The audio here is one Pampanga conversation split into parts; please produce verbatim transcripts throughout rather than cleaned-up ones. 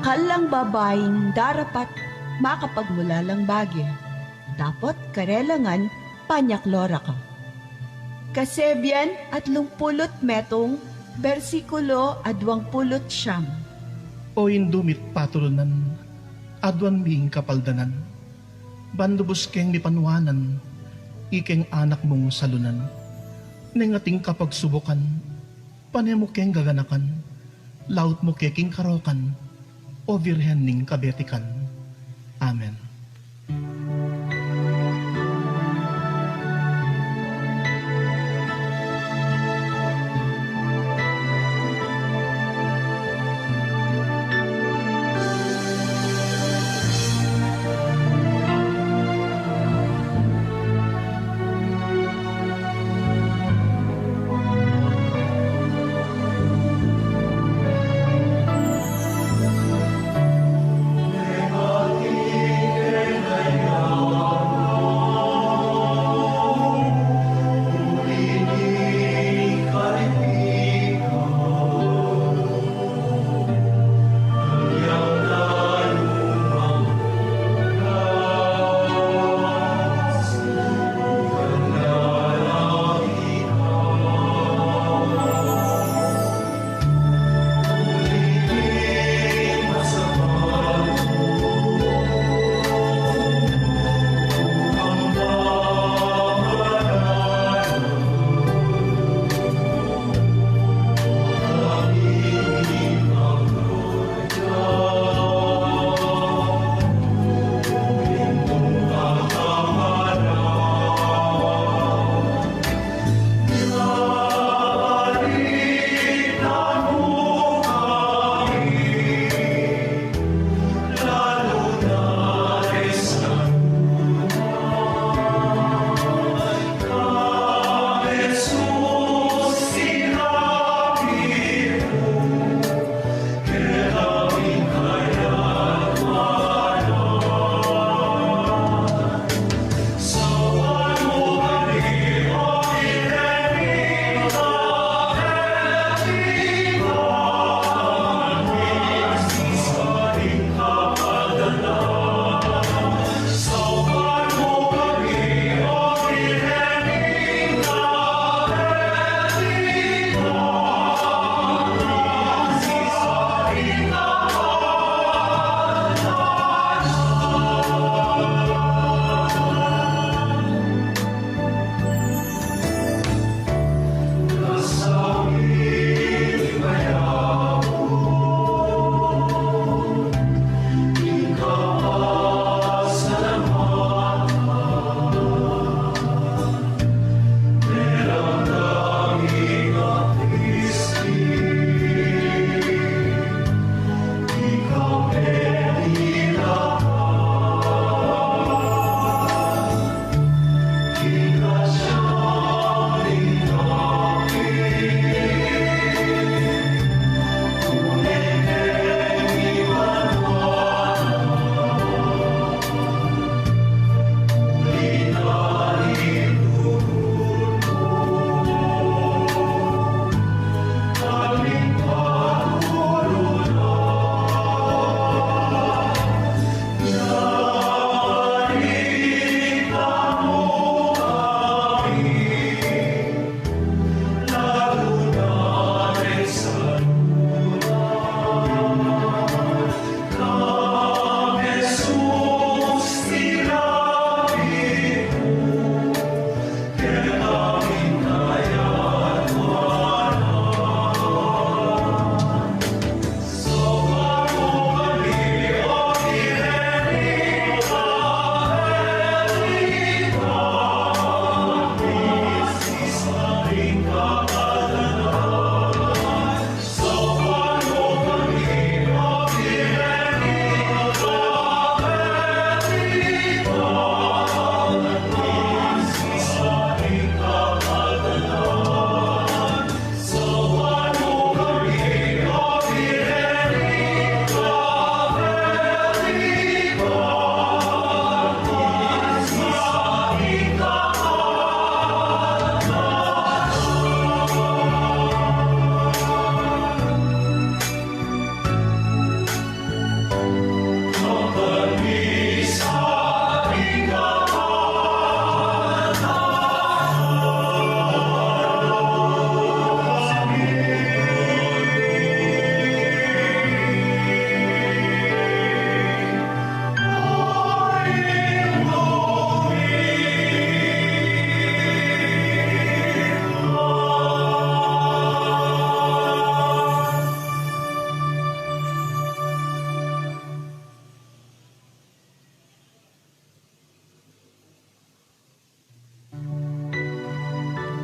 Kalang babaing darapat makapagmulalang bage, dapot karela ngan panyaklora ka. Kasebian atlung pulu't metung, bersikulo aduang pulu't siam. O Indu mit patulunan, aduan mi ing kapaldanan. Ban lubus keng mipanuanan, ikeng anak mung salunan. Neng ating kapagsubukan, pane mu keng gaganakan, laut mu ke king karokan, O Virgen ning kabetikan. Amen.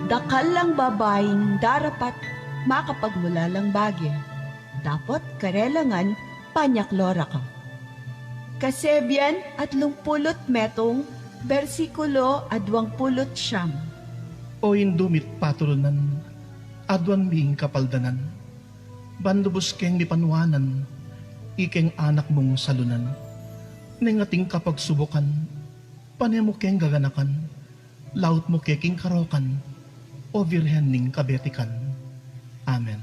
Dakal lang babaing darapat makapagmulalang bage, dapot karela ngan panyaklora ka. Kasebian atlung pulu't metung, bersikulo aduang pulu't siam. O Indu mi't patulunan, aduan mi ing kapaldanan. Ban lubus keng mipanuanan, ikeng anak mung salunan. Neng ating kapagsubukan, pane mu keng gaganakan, laut mu ke king karokan, O Virgen ning kabetikan. Amen.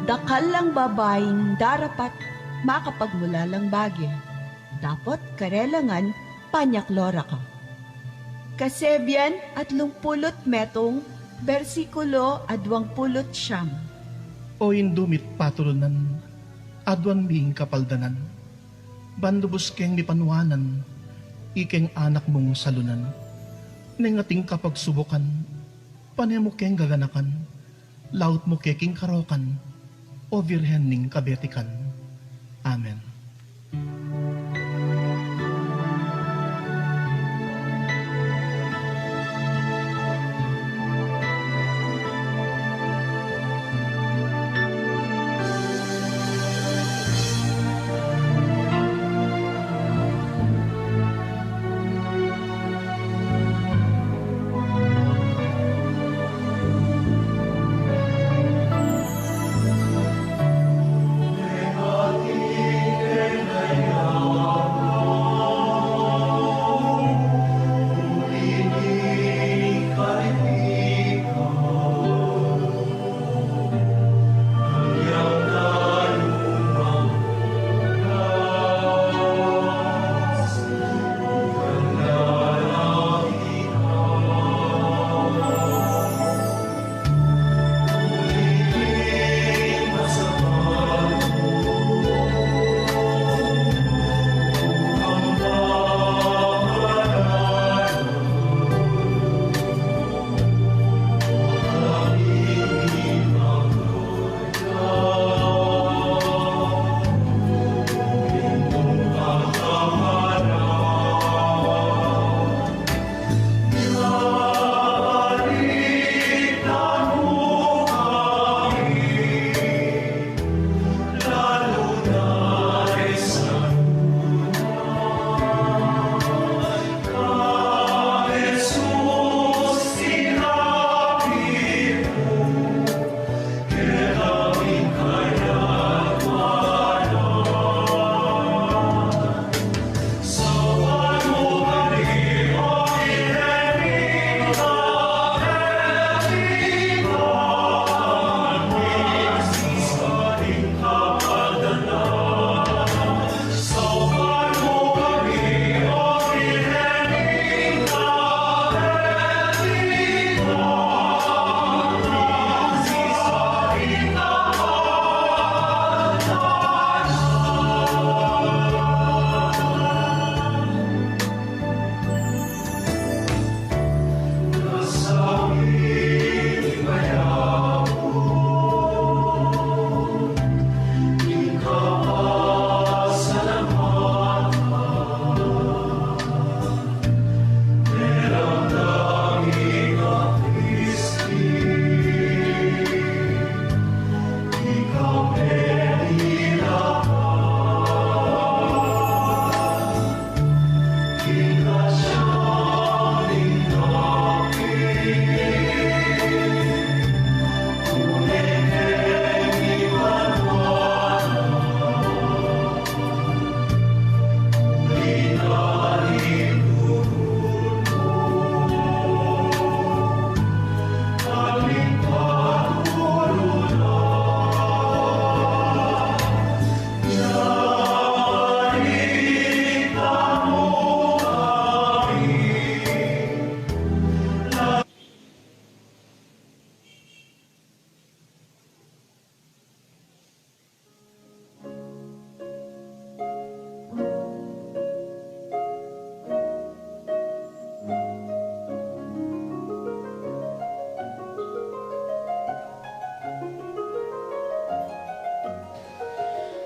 Dakal lang babaing darapat makapagmulalang bage, dapot karela ngan panyaklora ka. Kasebian atlung pulu't metung, bersikulo aduang pulu't siam. O Indu mi't patulunan, aduan mi ing kapaldanan. Ban lubus keng mipanuanan, ikeng anak mung salunan. Neng ating kapagsubukan, pane mu keng gaganakan, laut mu ke king karokan, O Birhen ning kabetikan. Amen.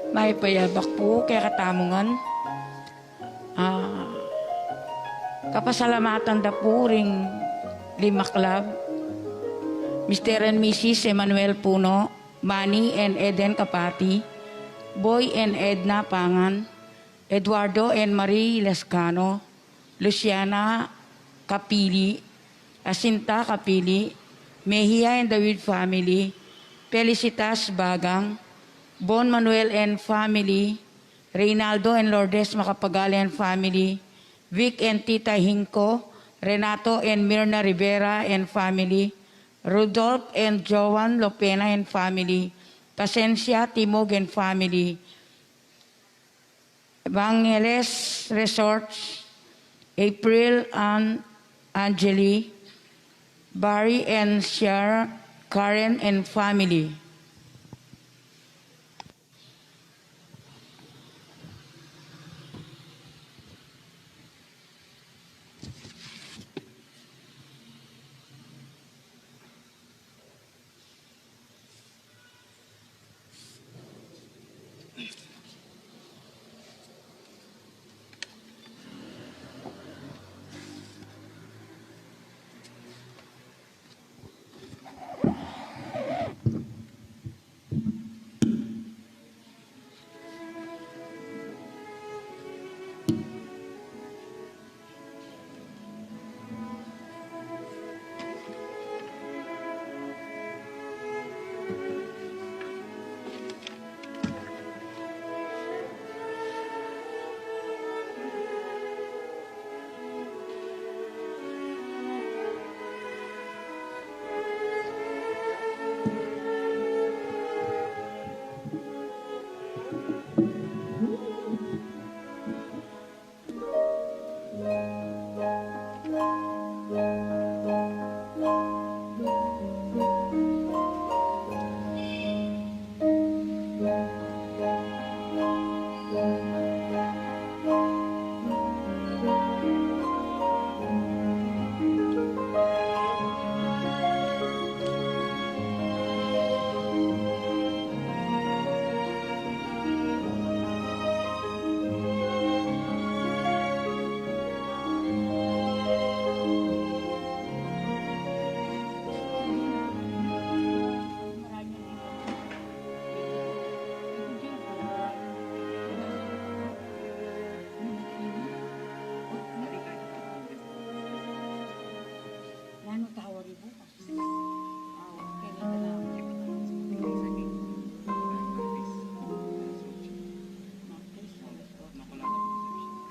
Mayap a yabak pu kekatamu ngan. Ah, kapasalamatan da pu ring lima club, Mister and Missus Emmanuel Puno, Manny and Eden Capati, Boy and Edna Pangan, Eduardo and Marie Lascano, Luciana Capili, Jacinta Capili, Mejia and David family, Felicitas Bagang, Bon Manuel and family, Reynaldo and Lourdes Macapagal and family, Vic and Tita Hinco, Renato and Mirna Rivera and family, Rudolph and Joan Lopena and family, Pasencia Timog and family, Evangeles Resorts, April and Angeli, Barry and Sierra, Karen and family. Nanu tawari bukas? Ah, okay, ito na.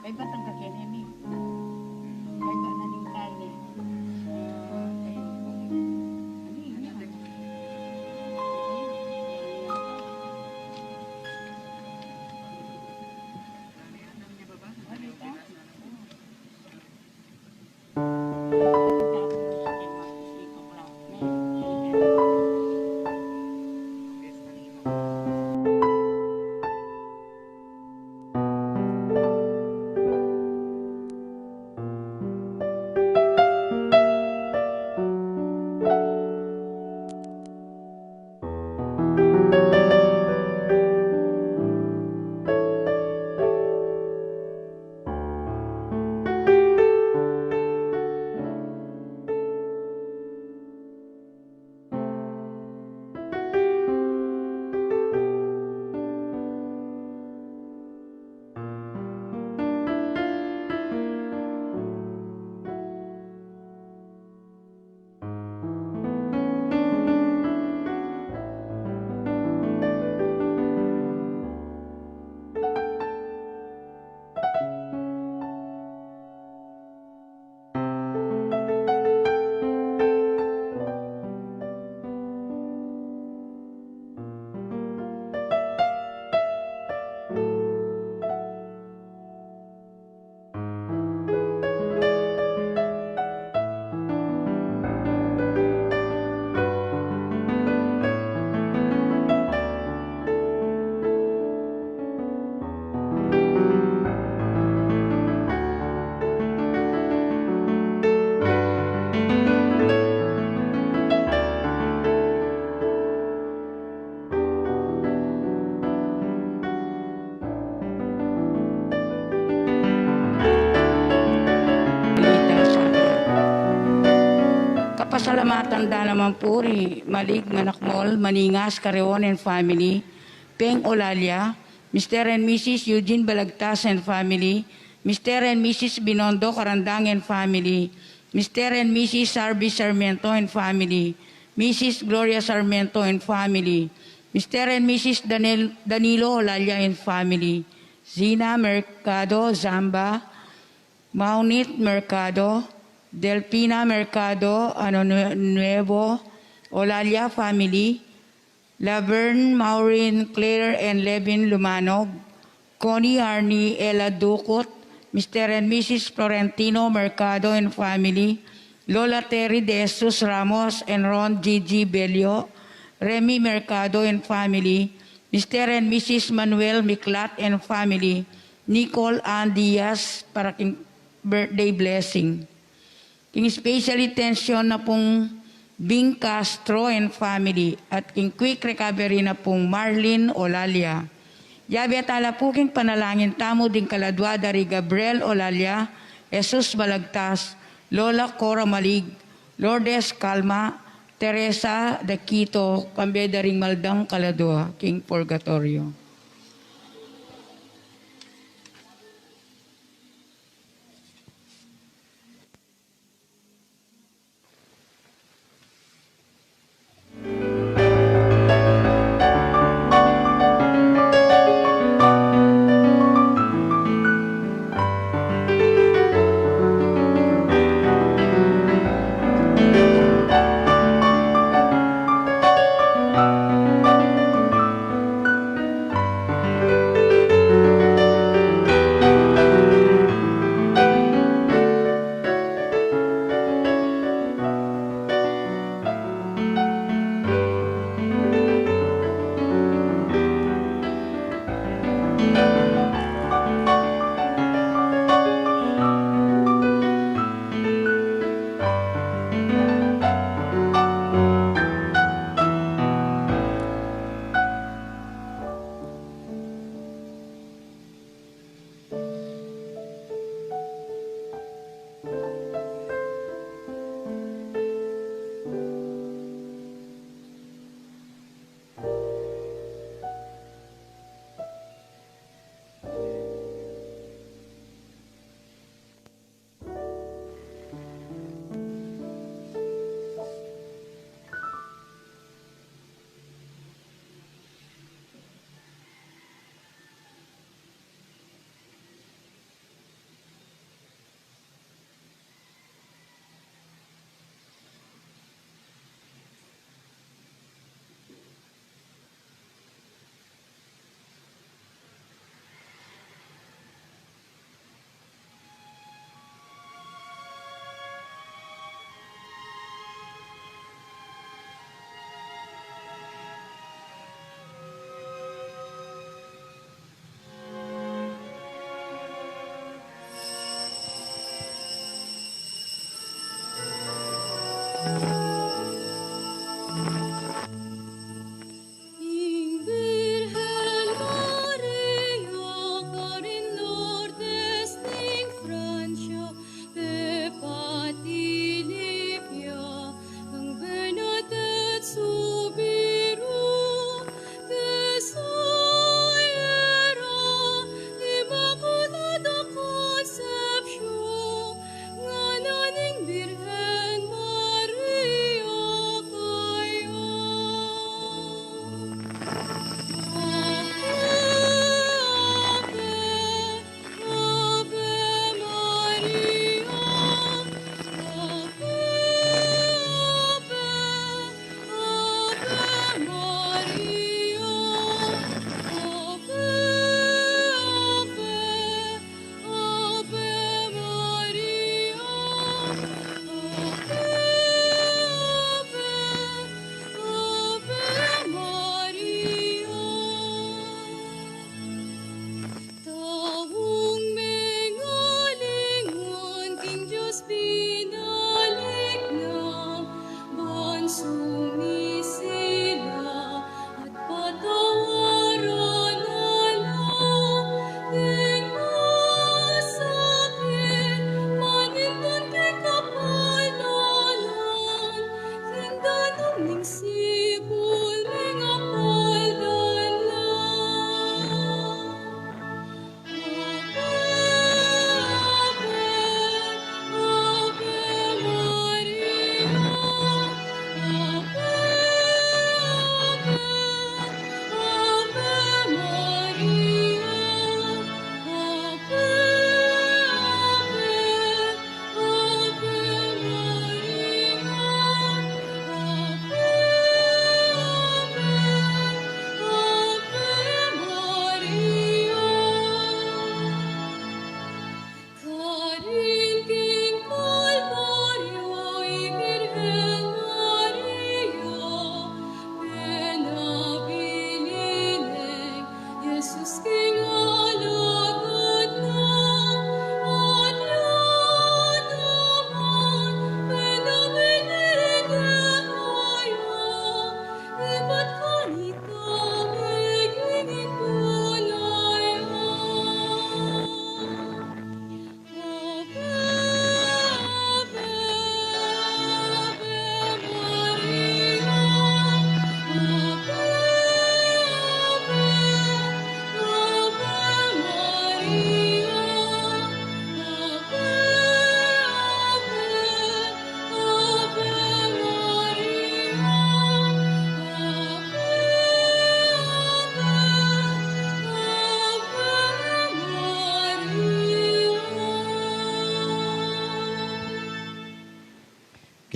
Kaybat ang kakene mi. Kaybat na ning kaine. Ah, ayun. Ano yun? Kapasalamatan da naman pu ri Malig Manakmol Maningas Carreon and family, Peng Olalia, Mister and Missus Eugene Balagtas and family, Mister and Missus Binondo Carandang and family, Mister and Missus Sarvi Sarmiento and family, Missus Gloria Sarmiento and family, Mister and Missus Danil-, Danilo Olalia and family, Zina Mercado Zamba, Maunit Mercado, Delfina Mercado, Ano Nue-, Nuevo, Olalia family, Laverne, Maureen, Claire, and Levin Lumanog, Connie, Arnie, Ella Ducut, Mister and Missus Florentino Mercado and family, Lola Terry De Jesus Ramos and Ron Gigi Bello, Remy Mercado and family, Mister and Missus Manuel Miklat and family, Nicole Ann Diaz, para king birthday blessing. King special intention na pung Bing Castro and family, at king quick recovery na pung Marlene Olalia. Yabe tala pu king panalangin tamu ding kaladua da ri Gabriel Olalia, Jesus Balagtas, Lola Cora Malig, Lourdes Calma, Teresa de Quito, kambe da ring maldang kaladua king purgatorio.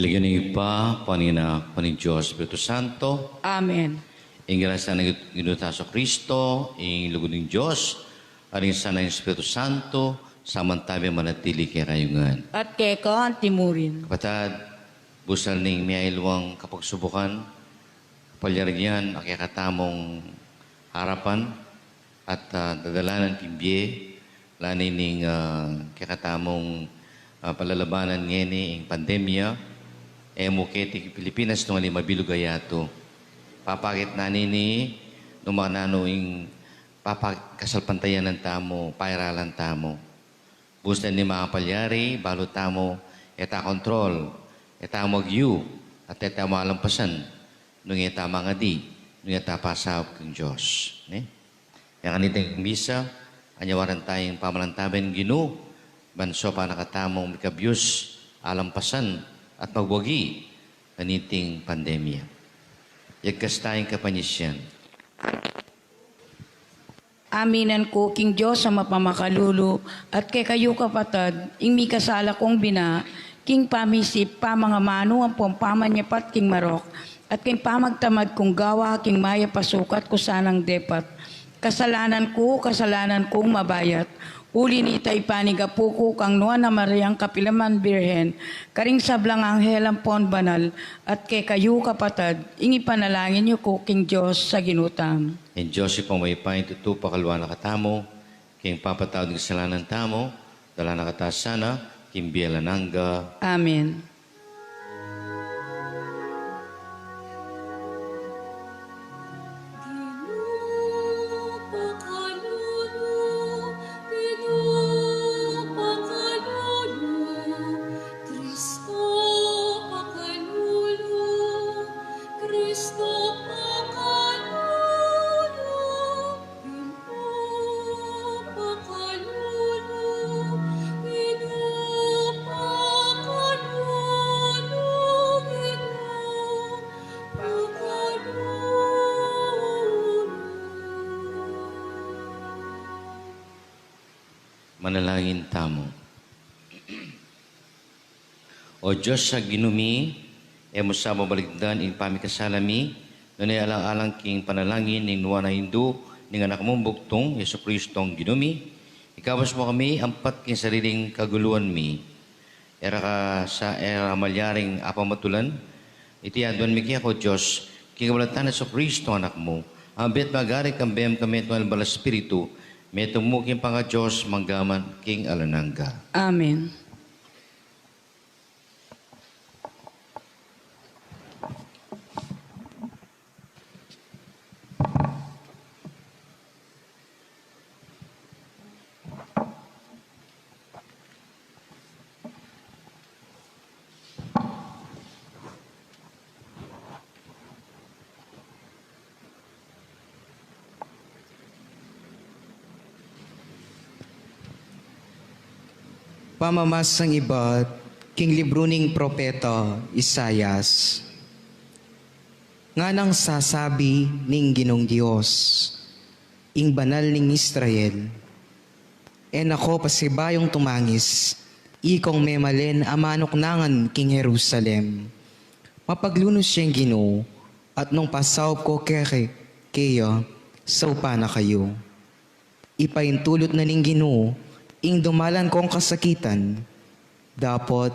Lagyu ning Ibpa, ampo ning Anak, ampo ning Dios Espiritu Santo. Amen. Ing grasya ning Ginu tang Jesucristo, ing lugud ning Dios, at ing sala ning Espiritu Santo, sabyan manatili kekayu ngan. At keka antimurin. Kapatad, busal ning miyayaliwang kapagsubukan, kapalyarian a kekatamung arapan, at, ah, dadalanan king bie, lani ning, ah, kekatamung, ah, palalabanan ngeni ing pandemya, e mu keti king Pilipinas nung ali mabilug a yatu. Papakit na nini, nung makananu ing papakasalpantayanan tamu, pairalan tamu. Busal ning makapalyari, balu tamu, e ta kontrol, e ta magyu, at e ta malampasan, nung e ta mangadi, nung e ta pasaup king Dios. Ne? Kaya kaniting misa, anyawaran taya ing pamalantabe ning Ginu, ban saupan na katamung mikabus, alampasan, at magwagi, kaniting pandemya. Yagkas taya ing kapanyisian. Aminan ku king Dios a mapamakalulu, at kekayu kapatad, ing mikasala kung bina, king pamisip, pamangamanu, ampong pamanyapat king marok, at king pamagtamad kung gawa, king mayap a sukat ku sanang depat. Kasalanan ku, kasalanan kung mabayat. Uli nita ipanigapu ku kang Nuan a Mariang kapilan man Birhen, karing sablang anghel ampon banal, at kekayu kapatad, ing ipanalangin yu ku king Dios a Ginu tamu. Ing Dios Ibpang mayupaya, tutu pakaluan na katamu, king papatawad ning kasalanan tamu, dala na kata sana, king bie alang angga. Amen. Manalangin tamu. O Dios a Ginu mi, e mu sa babalikdan ing pamikasala mi, nune alang-alang king panalangin ning nuan a Indu ning Anak mung bugtung, Jesucristong Ginu mi, ikabus mu kami ampat king sariling kaguluan mi. E ra ka sa, e ra malyaring apamatulan, iti aduan mi keka, O Dios, king kabulatan nang Jesucristo, Anak mu, a mabie at magari kambe kami at nang Banal a Espiritu, metung mu king pangadios, mangga man king alang angga. Amen. Pamamasang ibat king libru ning propeta Isaias. Nganang sasabi ning Ginung Dios, ing Banal ning Israel, e na ko pasibayung tumangis, ikong memalen a manuknangan king Jerusalem. Mapaglunus yang Ginu, at nung pasaup ko keke, keya, saupan na kayu. Ipaintulut na ning Ginu ing dumalan kong kasakitan. Dapot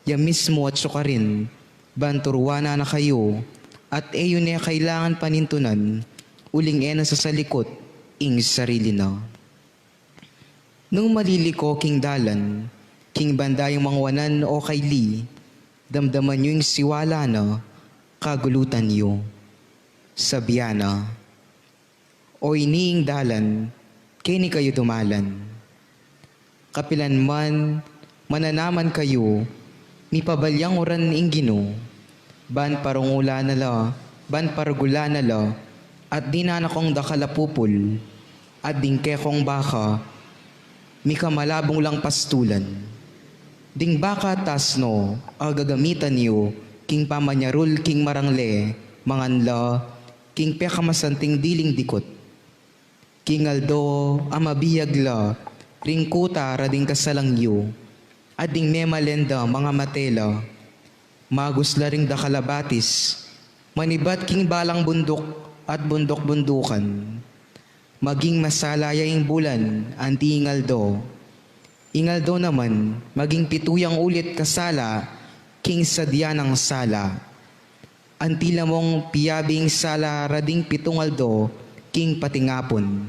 ya mismu atsu karin ban turuanan na kayu, at e yu ne kailangan panintunan, uling e na sasalikut ing sarili na. Nung maliliko king dalan, king banda yung mangwanan o kaili, damdaman yu ing siwala na, kagulutan yu. Sabian na, "O ini ing dalan, keni kayu dumalan." Kapilan man mananaman kayu, mipabalyang uran ing Ginu, ban parungulan na la, ban parugulan na la, at dinan na kong dakal a pupul, at ding kekong baka, mika malabung lang pastulan. Ding baka at asno a gagamitan yu king pamanyarul king marangle, mangan la king pekamasanting diling dikut. King aldo a mabiag la, ring kuta ra ding kasalang yu, at ding memalen da mangamate la. Magus la ring dakal a batis, manibat king balang bunduk at bunduk-bundukan. Maging masala ya ing bulan anti ing aldo. Ing aldo naman, maging pitu yang ulit kasala king sadya nang sala. Anti la mung piyabi ing sala ra ding pitung aldo king patingapun.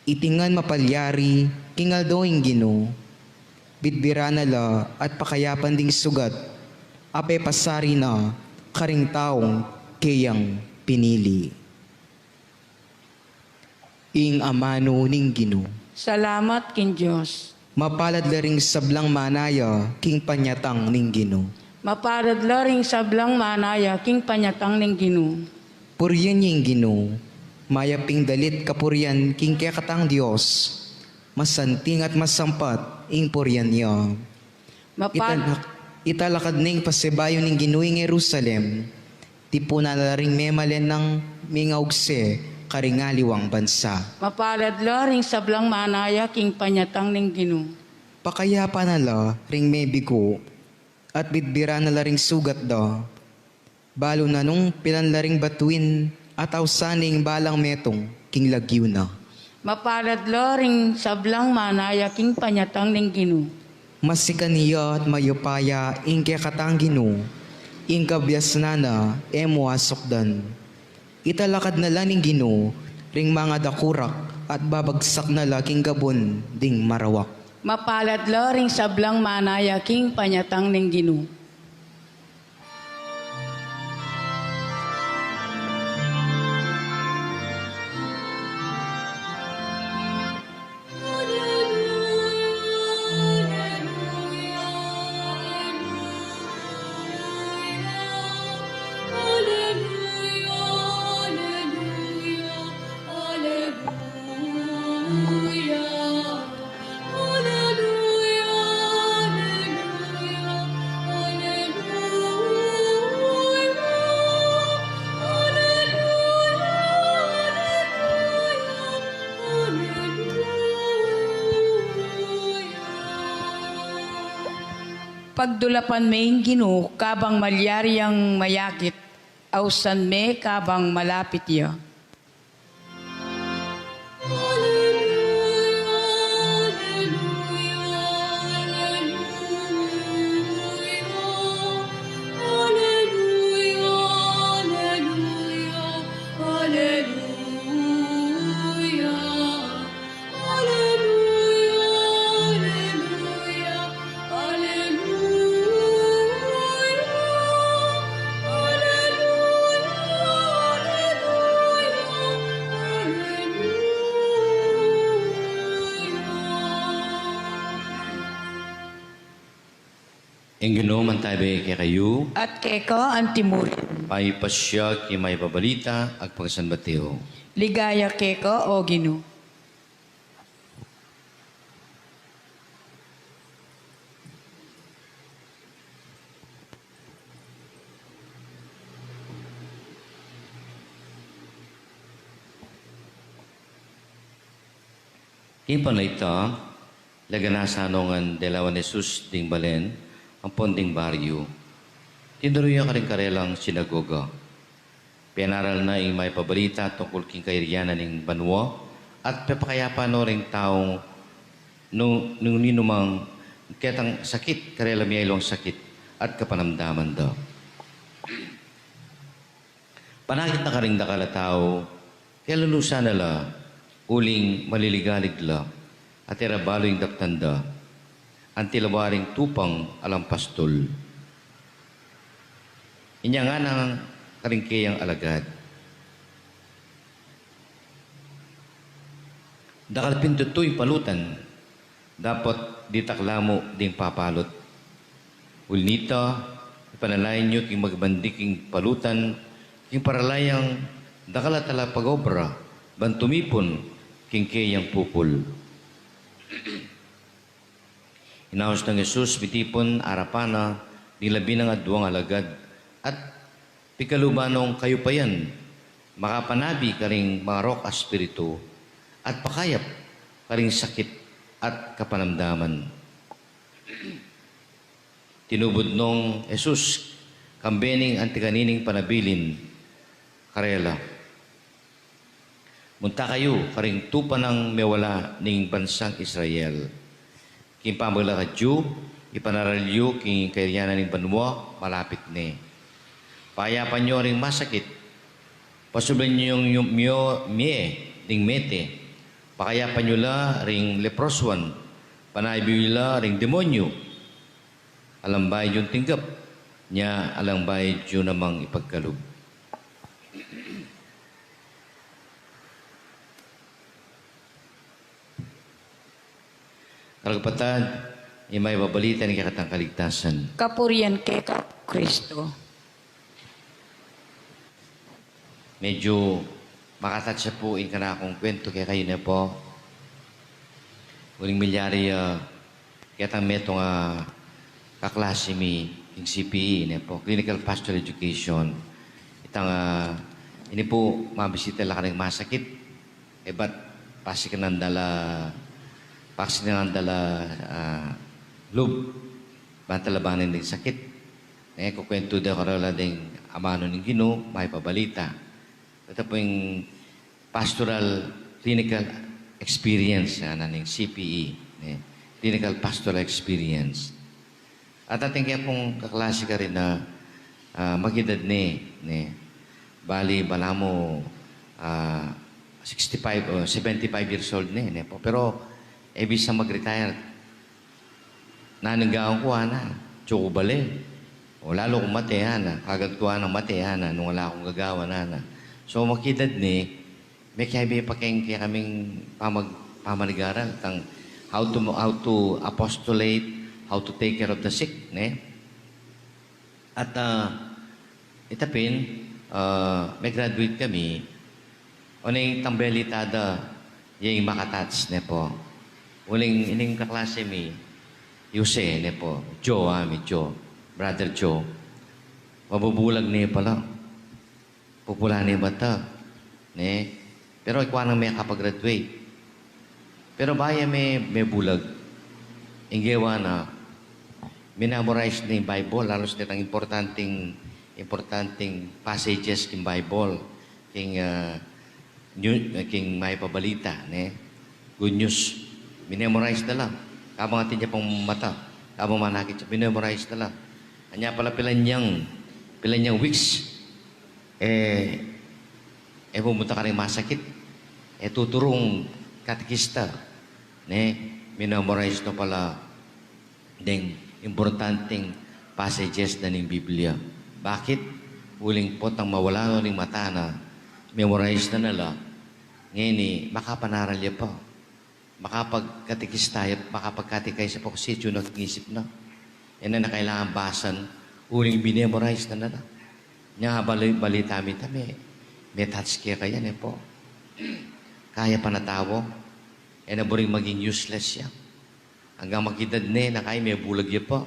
Iti ngan mapalyari king aldo ing Ginu. Bidbiran na la at pakayapan ding sugat a pepasari na karing taung keyang pinili. Ing amanu ning Ginu. Salamat king Dios. Mapalad la ring sablang manaya king panyatang ning Ginu. Mapalad la ring sablang manaya king panyatang ning Ginu. Purian ye ing Ginu, mayap ing dalit kapurian king kekatang Dios, masanting at masampat ing purian ya. Mapal- Italak-, italakad ning pasibayu ning Ginu ing Jerusalem, tipunan na la ring memalen nang mingaugse karing aliwang bansa. Mapalad la ring sablang manaya king panyatang ning Ginu. Pakayapan na la ring mebiku, at bidbiran na la ring sugat da. Balu na nung pilan la ring batuin at ausan ing balang metung king lagyu na. Mapalad la ring sablang manaya king panyatang ning Ginu. Masikan ya at mayupaya ing kekatang Ginu, ing kabiasnan na e mu asukdan. Italakad na la ning Ginu ring mangadakurak at babagsak na la king gabun ding marawak. Mapalad la ring sablang manaya king panyatang ning Ginu. Pagdulapan me ing Ginu kabang malyari yang mayakit, ausan me kabang malapit ya. Ing Ginu mantabe kekayu. At keka antimurin. Paipasya king Mayap a Balita agpang San Mateo. Ligaya keka, O Ginu. King panahon a ita, laganasan no ngan delawan Jesus ding balen ampon ding baryu. Tinuru ya karing karelang sinagoga. Penaral na ing Mayap a Balita tungkul king kayarian ning banua, at pepakayapan no ring taung nu-, nung ninumang ketang sakit, karela miyaluang sakit at kapanamdaman da. Panakit na karing dakal a tau, kelanusan na la, uling maliligalig la, at e ra balu ing daptan da, anti la waring tupang alang pastul. Inya ngana karing keyang alagad, "Dakal pin tutu ing palutan, dapot ditak la mu ding papalut. Uli na nita, ipanalangin yu king magmandi king palutan, king paralayan dakal a talapag-obra, ban tumipun king keyang pupul." Inaus nang Jesus mitipun arapan na ding labinang aduang alagad, at pikaluban nong kayupayan, makapanabi karing marok a espiritu, at pakayap karing sakit at kapanamdaman. Tinubud nong Jesus, kambe ning anti kanining panabilin karela, "Munta kayu karing tupa nang mewala ning bansang Israel. King pamaglakad yu, ipanaral yu king kayarian ning banua, malapit ne. Pakayapan yu ring masakit, pasublan yu yu mie, mie ding mete, pakayapan yu la ring leprosuan, panaybe yu la ring demonyu. Alang bayu yung tinggap, nya alang bayu yung namang ipagkalub." Karagapatan, ing mayap a balita ning kekatang kaligtasan. Kapurian keka, Kristo. Medyu makatouch ya pu ing kanakung kwentu kekayu, ne pu. Uling milyari, ah, ketang metung a kaklase mi ing C P E, ne pu, Clinical Pastoral Education. Itang, ah, ini pu, mabisita la karing masakit, e bat pasikan da la, pasikan da la, ah, lub, ban talabanan ding sakit. Ne, kukwentu da karela ding amanu ning Ginu, mayap a balita. Ita pu ing pastoral clinical experience, ngana ning C P E, ne? Clinical pastoral experience. At atin kaya pung kaklase karin na, ah, makidad ne, ne? Bali, balamu, ah, sixty-five o seventy-five years old ne, ne pu. Pero, e bisa mag-retire. Nanung gawan ku, ngana, atyu ku bale. O lalu kung mate, ngana, kagad ku, ngana, mate, ngana, nung ala kung gagawan, ngana. So, makidad ne, mekiabe pa keng kekaming pamag-, pamanigaral, tang how to, how to apostolate, how to take care of the sick, ne? At, ah, ita pin, ah, me-graduate kami, o ne itang balita da, ya ing makatouch, ne pu. Uling ining kaklase mi, Jose, ne pu, Joe, ah, mi Joe, Brother Joe. Mabubulag ne pala. Pupula ne mata, ne? Pero ikwa nang mekapag-graduate. Pero bayu me, mebulag. Ing gewa na, minemorize ne ing Bible, lalu sa itang importanteng, importanteng passages king Bible, king, ah, new, king mayap a balita, ne? Good news. Minemorize da la. Kabang atin ya pung mata, kabang manakit ya, minemorize da la. Anya pala pilan yang, pilan yang weeks, e, e pumunta karing masakit. E tuturung katekista, ne, minemorize no pala ding importanteng passages na ning Biblia. Bakit? Uling potang mawala no ning mata na, memorize na na la, ngeni makapanaral ya pa. Makapagkatekista ya, makapagkatekista ya pa kasi atyu na king isip na. E na na kailangan basan, uling minemorize na na la. Nya bali-, balita mi ita, me, me-touch kaya, ne pu. Kaya pa na tau, e na buring maging useless ya. Anggang makidad ne, na kaya mebulag ya pa.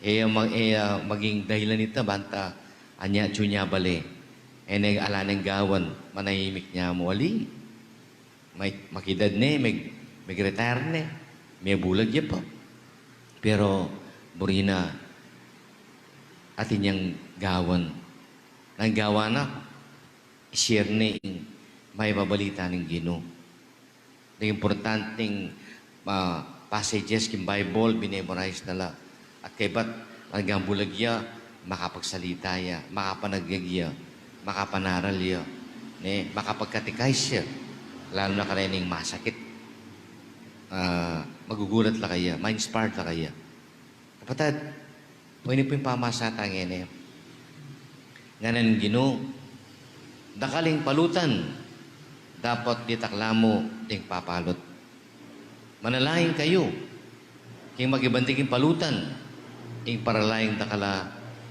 E, ma-, e, ah, maging dahilan ita, banta, anya, atyu nya bale. E na ala neng gawan, manahimik nya mu, ali. May, makidad ne, meg-, meg-retire ne, mebulag ya pa. Pero, buri na, atin yang gawan. Nanu ing gawan na, i-share ne ing mayap a balita ning Ginu. Ding importanteng, ah, passages king Bible, minemorize na la. At kaybat, anggang bulag ya, makapagsalita ya, makapanagyag ya, makapanaral ya, ne, makapagkatekista ya, lalu na kareng masakit. Ah, magugulat la kaya, ma-inspire la kaya. Kapatad, o ini pu ing pamasa tang ngeni. Ngana ning Ginu, dakal ing palutan, dapot ditak la mu ding papalut. Manalangin kayu, king magiban ding palutan, ing paralaing dakal a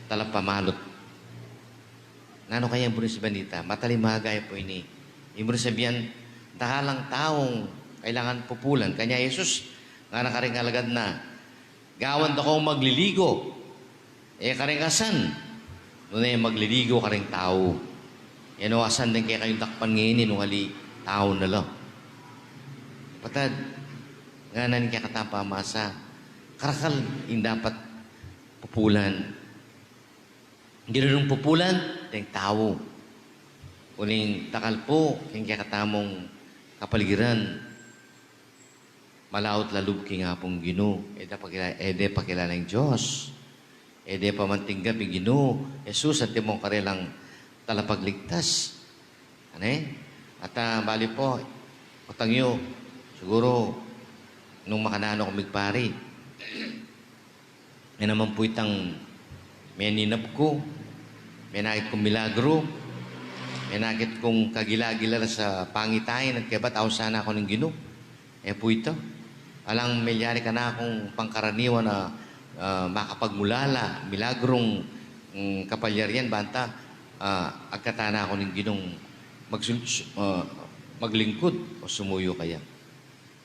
talapamalut. Nanu kaya ing buri sabian dita? Matalimagay pu ini. Ing buri sabian, dakal lang taung kailangan pupulan. Kanya Jesus, ngana karing alagad na, gawan da kong magliligo. E karing asan, nune magliligo karing tau. E no asan deng kekayung dakpan ngeni nung ali tau na la. Kapatad, ngana ning kekatang pamasa, karakal ing dapat Pupulan. Ginu nung pupulan, deng tau. Uling dakal pu king kekatamung kapaligiran, malaut la lub king Apung Ginu, e da pakila-, e de pakilala ing Dios, e de pamantinggap ing Ginu Jesus, antimong karelang talapagligtas. Ane? At, ah, bali pu, kutang yu, siguru, nung makananu ku migpari. Yan naman pu itang meninap ku, menakit kung milagru, menakit kung kagila-gila sa pangitain at kebat ausan na ku ning Ginu. E pu ita. Alang milyari kanakung pangkaraniwan a, ah, makapagmulala, milagrung, mm, kapalyarian banta, ah, agkatan na ku ning Ginung magsun-, ah, maglingkud o sumuyu kaya.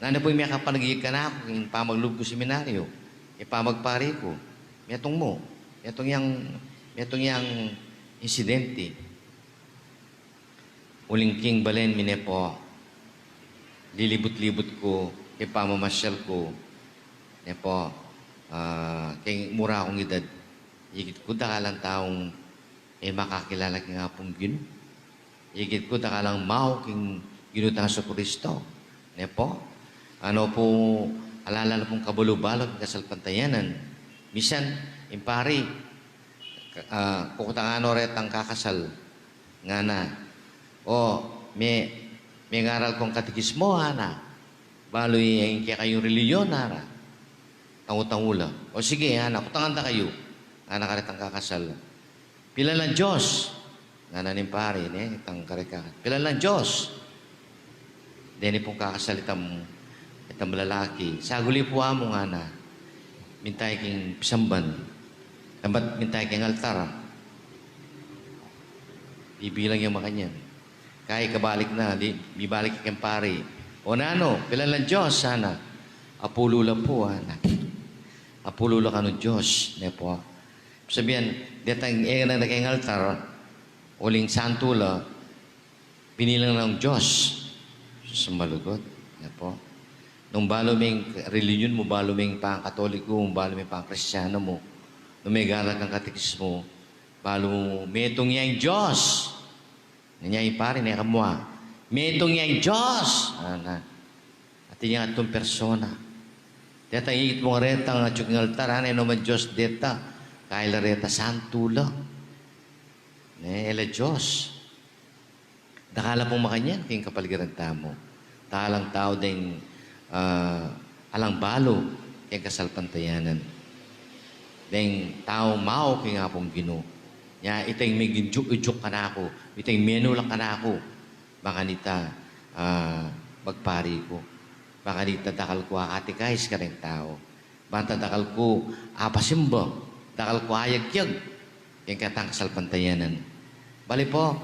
Nanu pu ing mekapanagig kanaku king pamaglub ku seminaryo, ing pamagpari ku? Metung mu, metung yang, metung yang insidente. Uling king balen mi ne pu, lilibut-libut ku, king pamamasyal ku, ne pu, ah, king mura kung edad, ikit ku dakalan taung e makakilala king Apung Ginu. Ikit ku dakalang mau king Ginu tang Jesucristo. Ne pu? Nanu pu, ala la pung kabalu-balu king kasalpantayanan. Misan, ing pari, ah, kukutangan no retang kakasal, ngana. O, me, mengaral kung katekismo, ngana. Balu ing kekayung relihiyon, ngana. Tangu-tangu la. O sige, ngana, kutangan da kayu, ngana karetang kakasal. Pilan lang Dios? Ngana ning pari, ne, itang kareka. Pilan lang Dios? Deni pung kakasal itang, itang lalaki. Saguli pu, Among, ngana. Minta ya king pisamban. Tambat minta ya king altar. Bibilang yang makanyan. Kaya ikabalik na, di, mibalik ya king pari. O nanu, pilan lang Dios, ngana. Apulu la pu, ngana. Apulu la kanu Dios, ne pu. Sabian, detang e na king altar, uling santu la, binilang na nang Dios. Sus, malugud, ne pu. Nung balu meng relihiyon mu, balu meng pangkatoliko mu, balu meng pangkristiyano mu, nung megaral kang katekismo, balu mu, metung ya ing Dios. Nanu ya ing pari, ne ka mua. Metung ya ing Dios. Ana. Atin yang atung persona. Detang ikit mu retang atyu king altar, ana, e no man Dios deta. Kaya la reta santu la. Ne, e la Dios. Dakal la pung makanyan king kapaligiran tamu. Dakal lang tau deng, ah, alang balu king kasalpantayanan. Deng tau mau king Apung Ginu. Nya, itang megijuk-ijuk kanaku, itang menulak kanaku, makanita, ah, magpari ku. Makanita dakal ku akatikais kareng tau. Banta dakal ku apasimba, dakal ku ayagyag king kekatang kasalpantayanan. Bali pu,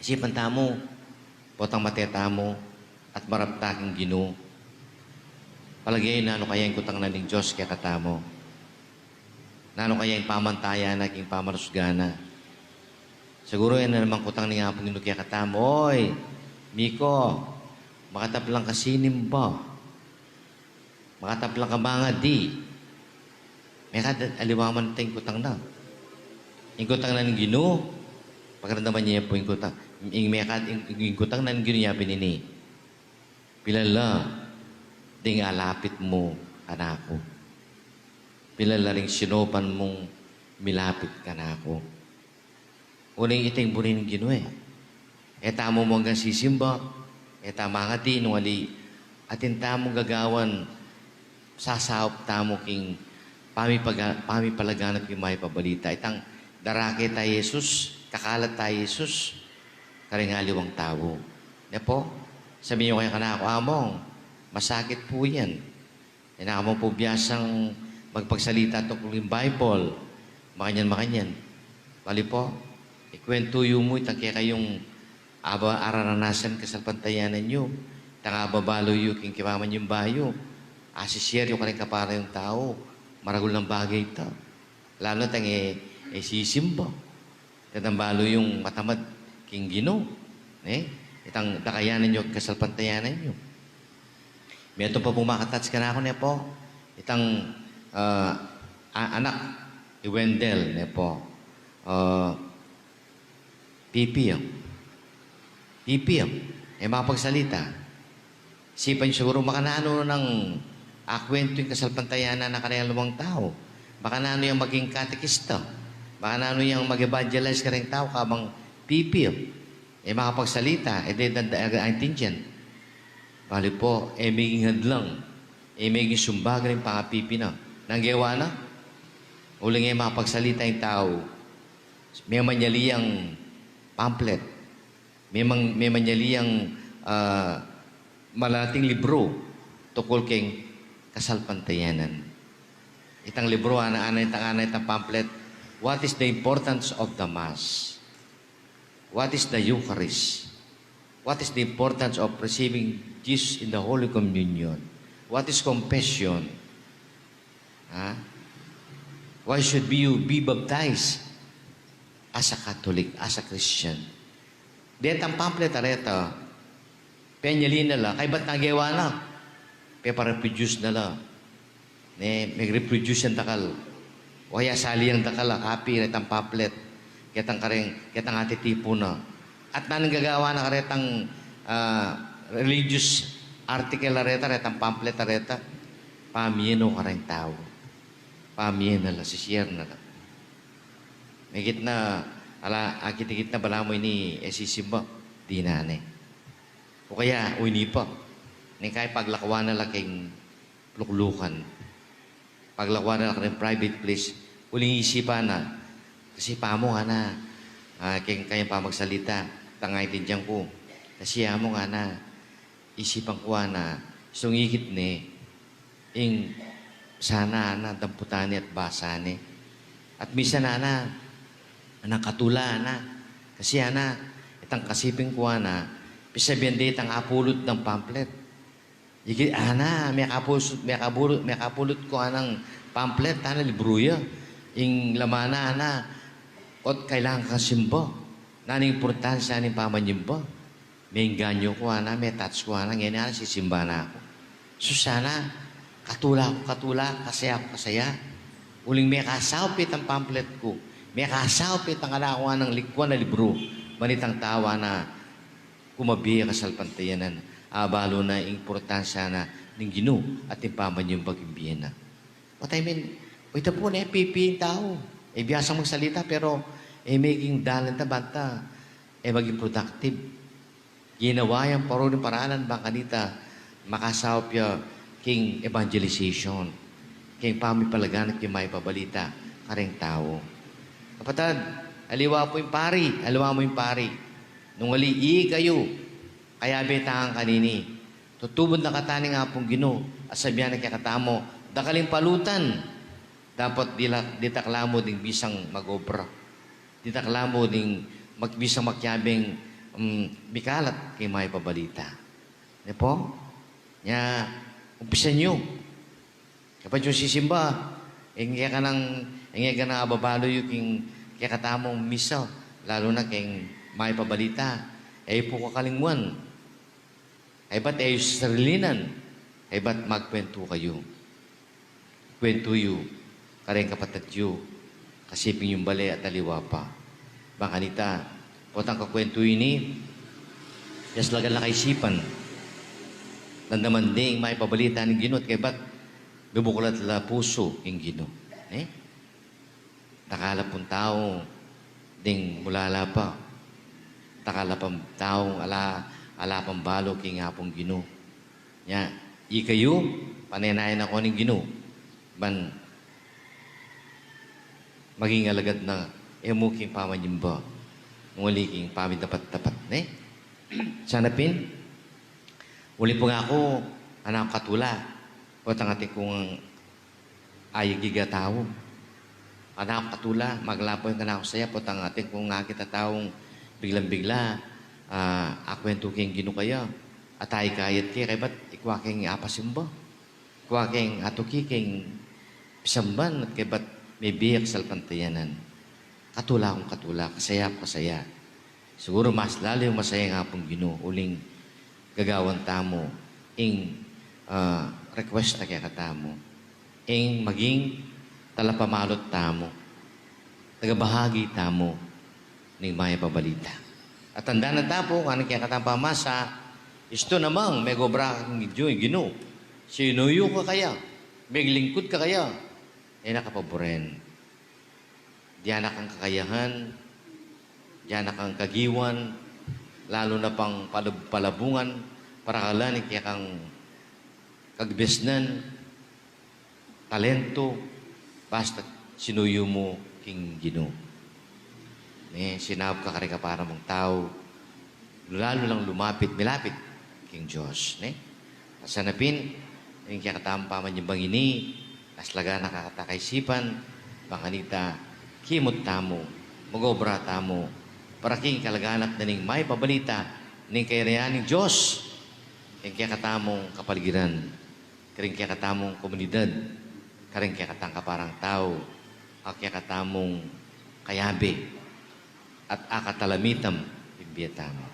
isipan tamu, potang mate tamu, at marap ta king Ginu. Palage yu nanu kaya ing kutang na ning Dios kekatamu. Nanu kaya ing pamantayan na king pamarusgan na. Siguru e na namang kutang ning Apung Ginu kekatamu, oy, Miko, makataplang ka sinimba. Makataplang ka mangadi. Mekad aliwa man ita ing kutang na. Ing kutang na ning Ginu, pakiramdaman ye pu ing kutang. Ing mekad, ing, ing kutang na ning Ginu ya pin ini. Pilan la ding alapit mu kanaku? Pilan la ring sinopan mung milapit kanaku? Uling ita ing buri ning Ginu e. E tamu mu anggang sisimba, e tamu mangadi nung ali, atin tamung gagawan, sasaup tamu king pamipaga-, pamipalaganap king mayap a balita. Itang darake ta Jesus, kakalat ta Jesus kareng aliwang tau. Ne pu? Sabian yu kaya kanaku, Among, masakit pu yan. E na ka mu pu biasang magpagsalita tungkul king Bible. Makanyan, makanyan. Bali pu, ikuwentu yu mu itang kekayung aba araranasan kasalpantayanan yu. Itang ababalu yu king kimaman yung bayu. Asisiar yu kareng kaparayung tau. Maragul nang bagay ita. Lalu itang e, e sisimba. Itang balu yung matamad king Ginu, ne? Itang dakayanan yu kasalpantayanan yu. Metung pa pung makatouch kanaku, ne pu? Itang, ah, A-, anak i Wendell, ne po. Ah, pipi, oh. Pipi, oh. E makapagsalita. Isipan siguru makananu nang akwentu ing kasalpantayanan na kareng aliwang tau. Makananu yang maging katekista. Makananu yang mag-evangelize kareng tau kabang pipi, oh. E makapagsalita, e de danda-, e aintindian. Bali po, e maging hadlang, e maging sumbag ring pangapipi na. Nanu ing gewa na? Uling e makapagsalita ing tau, memanyali yang pamphlet, memang-, memanyali yang, ah, malalating libro tukul keng kasalpantayanan. Itang libro, ana, ana, itang, ana, itang pamphlet, What is the Importance of the Mass? What is the Eucharist? What is the importance of receiving Jesus in the Holy Communion? What is confession? Ha? Why should we be baptized as a Catholic, as a Christian? Detang pamphlet a reta, penyali na la, kaybat nanu ing gewa na? Pepa-reproduce na la. Ne, mag-reproduce yang dakal. O kaya sali yang dakal a copy retang pamphlet. Ketang kareng, ketang atitipu na. At nanu ing gagawan na karetang, ah, religious article a reta, retang pamphlet a reta? Pamie no kareng tau. Pamie na la, sishare na la. Mekit na, ala, akit-akit na balamu ini e sisimba, dinan ne. O kaya, o ini pa. Neng kaya paglakwan na la keng luklukan. Paglakwan na la keng private place. Uling isipan na. Kasi pamu ngana, ah, keng kayang pamagsalita, tang aintindian ku. Kasi amu ngana, isipan ku ngana, sungikit ne, ing sana ngana, damputan ne at basa ne. At misan ngana, ngana katula ngana. Kasi ngana, itang kasiping ku ngana, pisabian de itang apulud nang pamphlet. Igi, ngana, mekapus-, mekabulu-, mekapulud ku nganang pamphlet, ngana, libru ya. Ing laman na, ngana, ot kailangan kang simba. Nanu ing importansya ning pamanyimba? Mengganyu ku ngana, me-touch ku ngana, ngeni ngana sisimba na ku. Sus, ngana, katula ku katula, kasaya ku kasaya. Uling mekasaup itang pamphlet ku, mekasaup itang ala ku nganang likuan a libru, ban itang tau ngana, kumabie kasalpantayanan, abalu na ing importansya na ning Ginu at ing pamanyimba king bie na. What I mean, ita pu ne, pipi ing tau. E biasang magsalita, pero e maging dalan ta banta e maging productive. Ginawa yang paruri ning paralan bang kanita makasaup ya king evangelization, king pamipalaganap king mayap a balita kareng tau. Kapatad, aliwa pu ing pari, aliwa mu ing pari. Nung ali ikayu, kayabe tang kanini, tutubud na katamu ning Apung Ginu, at sabian na kekatamu, dakal ing palutan, dapot dila-, ditak la mu ding bisang mag-obra. Ditak la mu ding mag-, bisang makiabing, mm, mikalat king mayap a balita. Ne pu? Nya, umpisan yu. Kapag yu sisimba, ing kekanang, ing kekanang ababalu yu king kekatamung misa, lalu na king mayap a balita, e yu pu kakalingwan. Kaybat e yu sasarilinan, kaybat magkwentu kayu. Kwentu yu kareng kapatad yu, kasiping yung bale at aliwa pa. Bang kanita, potang kakwentu ini, yaslagan la kaisipan. Damdaman ding mayap a balita ning Ginu, kaybat mibuklat la pusu ing Ginu. Eh? Dakal la pung tau ding mulala pa. Dakal la pung tau ala, ala pang balu king Apung Ginu. Nya, ikayu, panenayan na ko ning Ginu ban maging alagad na e mu king pamanyimba, nung ali king pamidapat-dapat, ne? Sana pin, uli pu nga ku, anak katula, potang atin kung ayagig a tau. Anak katula, maglapo ing kanaku saya, potang atin kung akit a taung biglang-bigla, ah, akwentu king Ginu kaya, at ikayat ke, kaybat ikwa keng apasimba. Ikwa keng atuki keng pisamban, at kaybat mebie kasalpantayanan. Katula kung katula, kasaya kung kasaya. Siguru mas lalu yung masaya ing Apung Ginu, uling gagawan tamu ing, ah, request na kekatamu. Ing maging talapamalut tamu, tagabahagi tamu ning mayap a balita. At tandaan na tamu, ngana ning kekatang pamasa, istu namang megobra king Ginu, Ginu, sinuyu ka kaya, meglingkud ka kaya, e na ka paburen. Dinan na kang kakayahan, dinan na kang kagiwan, lalu na pang palub-, palabungan, parakalan ing kekang kagbesnan, talento, basta sinuyu mu king Ginu. Ne, sinaup ka karing kapara mung tau, lalu lang lumapit, milapit king Dios, ne? At sana pin, ing kekatamung pamanyambang ini, aslagan na ka kata kaisipan, bang kanita, kimut tamu, magobra tamu, para king kalaganap na ning mayap a balita, ning kayarian ning Dios, king kekatamung kapaligiran, karing kekatamung komunidad, karing kekatang kaparang tau, a kekatamung kayabe, at akatalamitang pin bie tamu.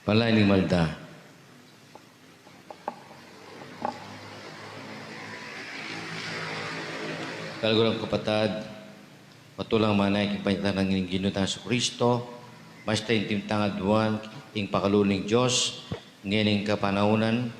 Panalangin ning Malda. Kaluguran kung kapatad, matulang manaya king panyatang ning Ginu tang Jesucristo, mas taintim tang aduan ing pakalulu ning Dios, ngening kapanaunan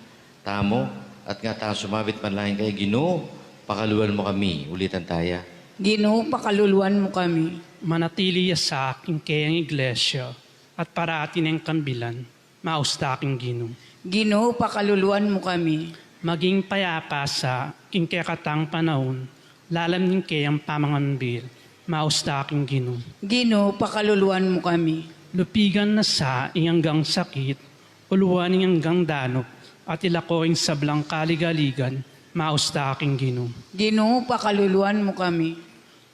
tamu, at nga tang sumabit manalangin kaya, Ginu, pakaluluan mu kami. Ulitan taya. Ginu, pakaluluan mu kami. Manatili ya sa king kayang iglesia, at parati neng kambilan, maus da king Ginu. Ginu, pakaluluan mu kami. Maging payapa sa king kekatang panaun, lalam ning kayang pamangambil, maus da king Ginu. Ginu, pakaluluan mu kami. Lupigan na sa ing anggang sakit, uluan ing anggang danup, at ilako ing sablang kaligaligan, maus da king Ginu. Ginu, pakaluluan mu kami.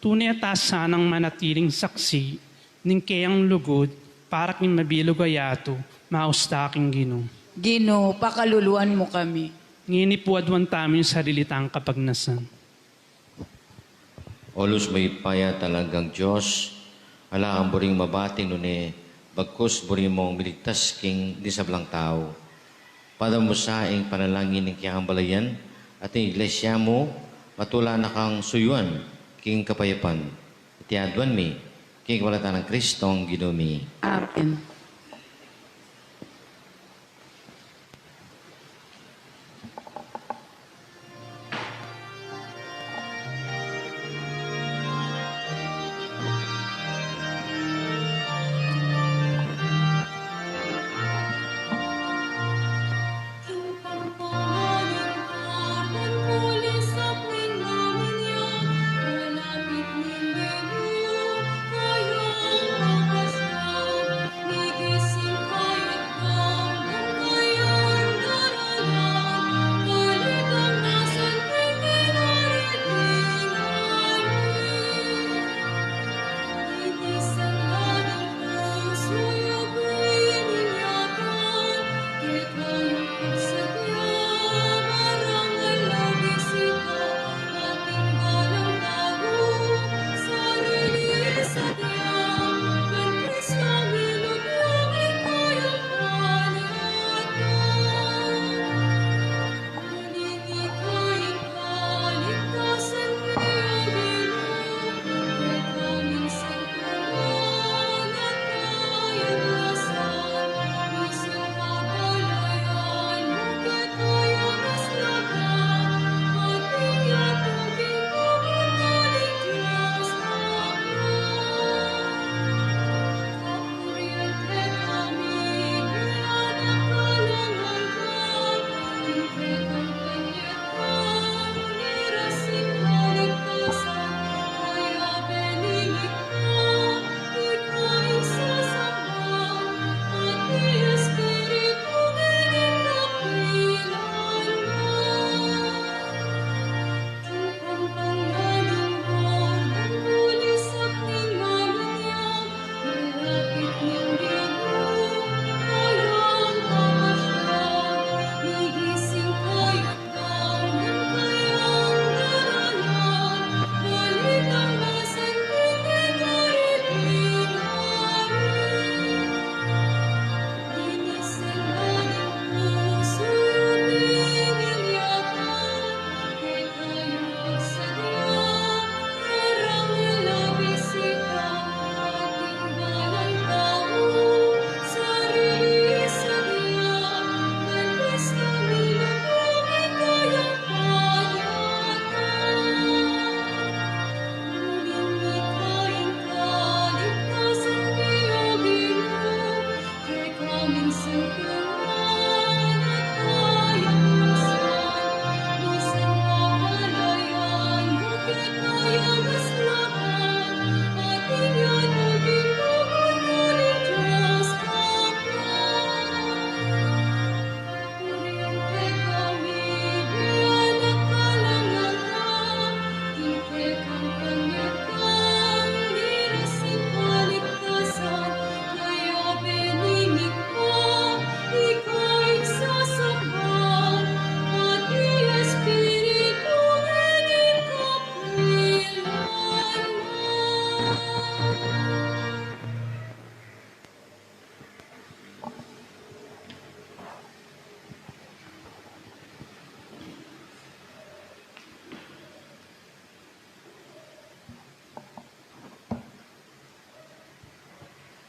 Tune ta sanang manatiling saksi ning kayang lugud para king mabilug a yatu, maus da king Ginu. Ginu, pakaluluan mu kami. Ngeni pu aduan tamu ing sarili tang kapagnasan. O lus mayupaya at alang anggang Dios, ala kang buring mabating nune bagkus buri mung miligtas king sablang tau. Padama mu sa ing panalangin ning kekang balayan at ing iglesia mu, matula na kang suyuan king kapayapan. Iti aduan mi king kapamilatan nang Kristong Ginu mi. Amen.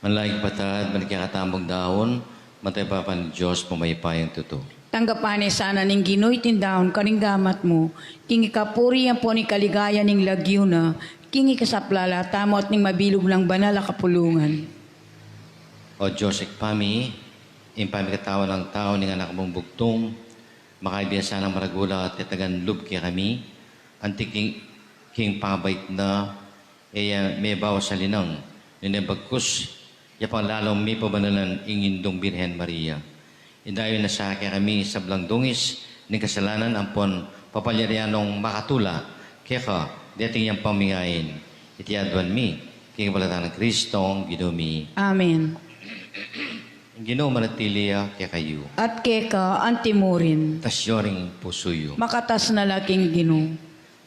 Manalangin ka, Ibpa, at manalangin kekatamu, daun, mantayu pa king Dios, mamayupayang tutu. Tanggapan na sana ning Ginu iting daun karing gamat mu, king ikapuri ampon ikaligaya ning lagyu na, king ikasaplala tamu at ning mabilug nang banal a kapulungan. O Dios, Ibpa mi, ing pamikatawan nang tau ning Anak mung bugtung, makabie sanang maragul at katagan lub kekami, anti king, king pangabait na, e ya mebawas a linang, nune bagkus, ya pang lalung mipabanalan ing Indung Birhen Maria. Idayun na sa kekami ing sablang dungis ning kasalanan ampon papalyarian nong makatula keka deting yang pamigain. Iti aduan mi king kapaldanan nang Kristong Ginu mi. Amen. Ing Ginu manatili ya kekayu. At keka antimurin. Itas yu ring pusu yu. Makatas na la king Ginu.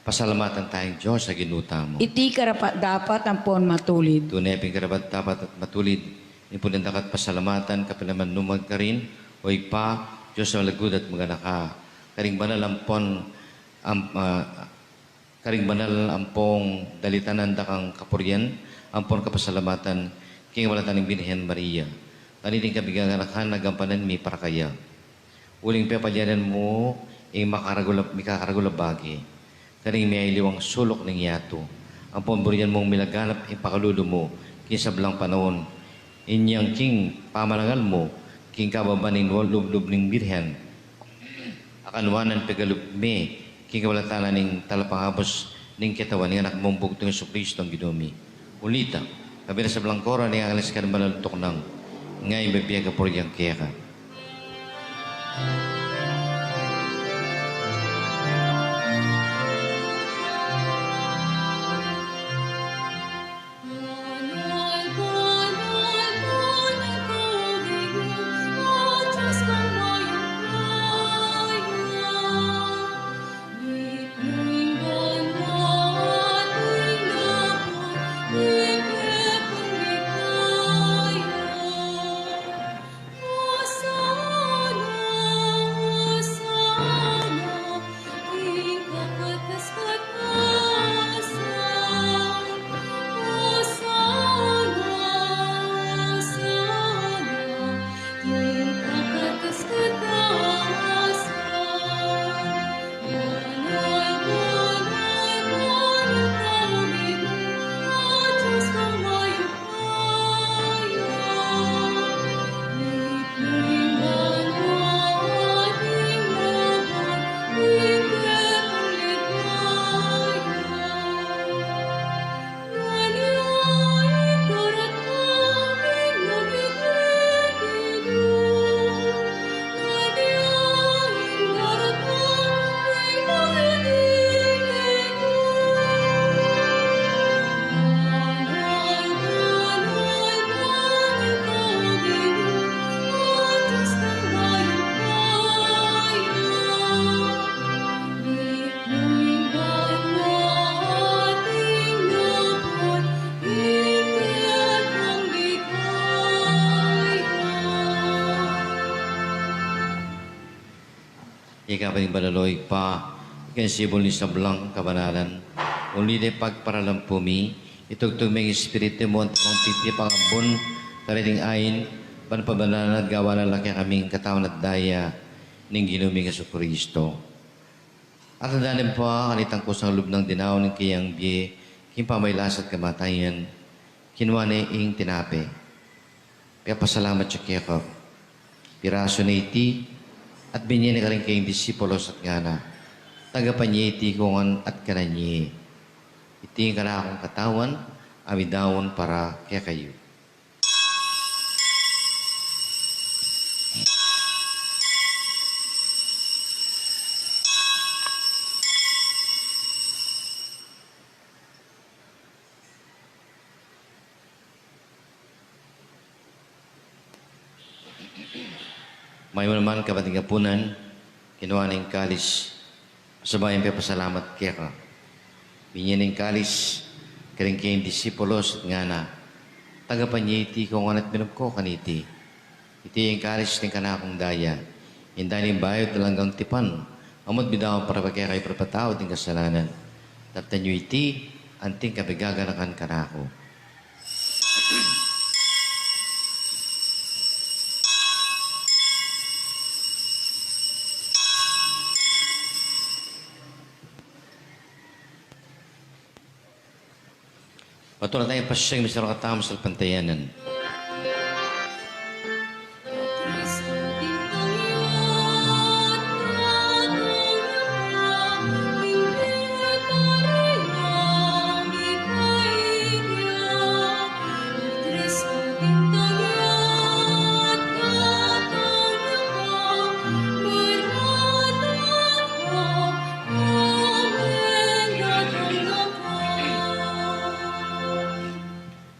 Pasalamatan taya ing Dios a Ginu tamu. Iti karapat-dapat ampon matulid. Tune pin karapat-dapat at matulid, ing pulindang pasalamatan, kapilan man nukarin, o Ibpa, Dios a malugud at maganaka. Karing banal ampon, am-, ah, karing banal ampong dalitanan da kang kapurian, ampon kapasalamatan, king kapaldanan ning Birhen Maria. Kaniting kabigaganakan, nagampanan mi para kaya. Uling pepalyarian mu ing makaragul a, mikakaragul a bage karing miyaliwang suluk ning yatu. Ampon burian mung milaganap ing pakalulu mu king sablang panaun. Inyang king pamalangal mu king kababa ning lub-, lub ning Birhen, akanuanan pegalub me king kapaldanan ning talapangabus ning katawan ning Anak mung bugtung Jesucristo ing Ginu mi. Ulita, kabilang sablang koro ning angeles karing banal tuknang, ngeni mabie kapurian keka. Ika pin ing banal, o Ibpa, ika ing sibul ning sablang kabanalan. Uli de pagparalampu mi, itugtug me ing Espiritu mu antimo ing pipia pangabun kaniting ain, ban pabanalan at gawan na la kekaming katawan at daya ning Ginu ming Jesucristo. At tandaan ne pa, kanitang kusang lub nang dinaun ing kayang bie king pamagkasakit at kamatayan, kinua ne ing tinape, pepasalamat ya keka, pirasu ne iti, at binie ne karing kayang disipulos at ngana: Tanggapan ye iti kongan at kanan ye. Iti ing kanakung katawan a midaun para kekayu. Mayap naman, kapatad ning kapunan, kinua ne ing kalis, sabay pepasalamat keka. Binie ne ing kalis karing kayang disipulos at ngana: Tanggapan ye iti kongan at minum ko kaniti. Iti ing kalis ning kanakung daya, ing daya ning bayu at alang anggang tipan, a midaun para kekayu para patawad king kasalanan. Daptan yu iti anting kabigaganakan kanaku. Patula taya pasiag, misaru katamu salpantayanan.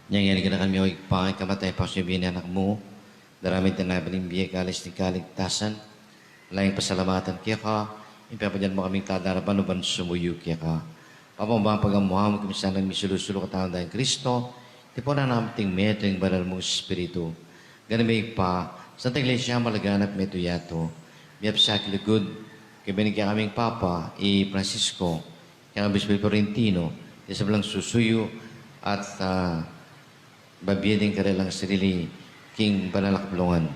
Nya ngeni, kanakan mi, o Ibpa, ing kamatay, pasyang bie ning Anak mu, darame ing tinape ning bie, kalis ning kaligtasan, alang pasalamatan keka, ing pepabudyan mu kaming tadarapan, nuan sumuyu keka. Papa, pamuan mu kami sana misulu-sulu katamung daya nang Kristo, tipunan na mu king metung ning Banal mung Espiritu. Gani, Ibpa, Santa Iglesia mu a laganap metung yatu, miabsa king lugud, kaybat ning kekaming Papa i Francisco, kekang Obispu Florentino, ing sablang susuyu at, ah, babie ding karelang sarili king banal a kapulungan.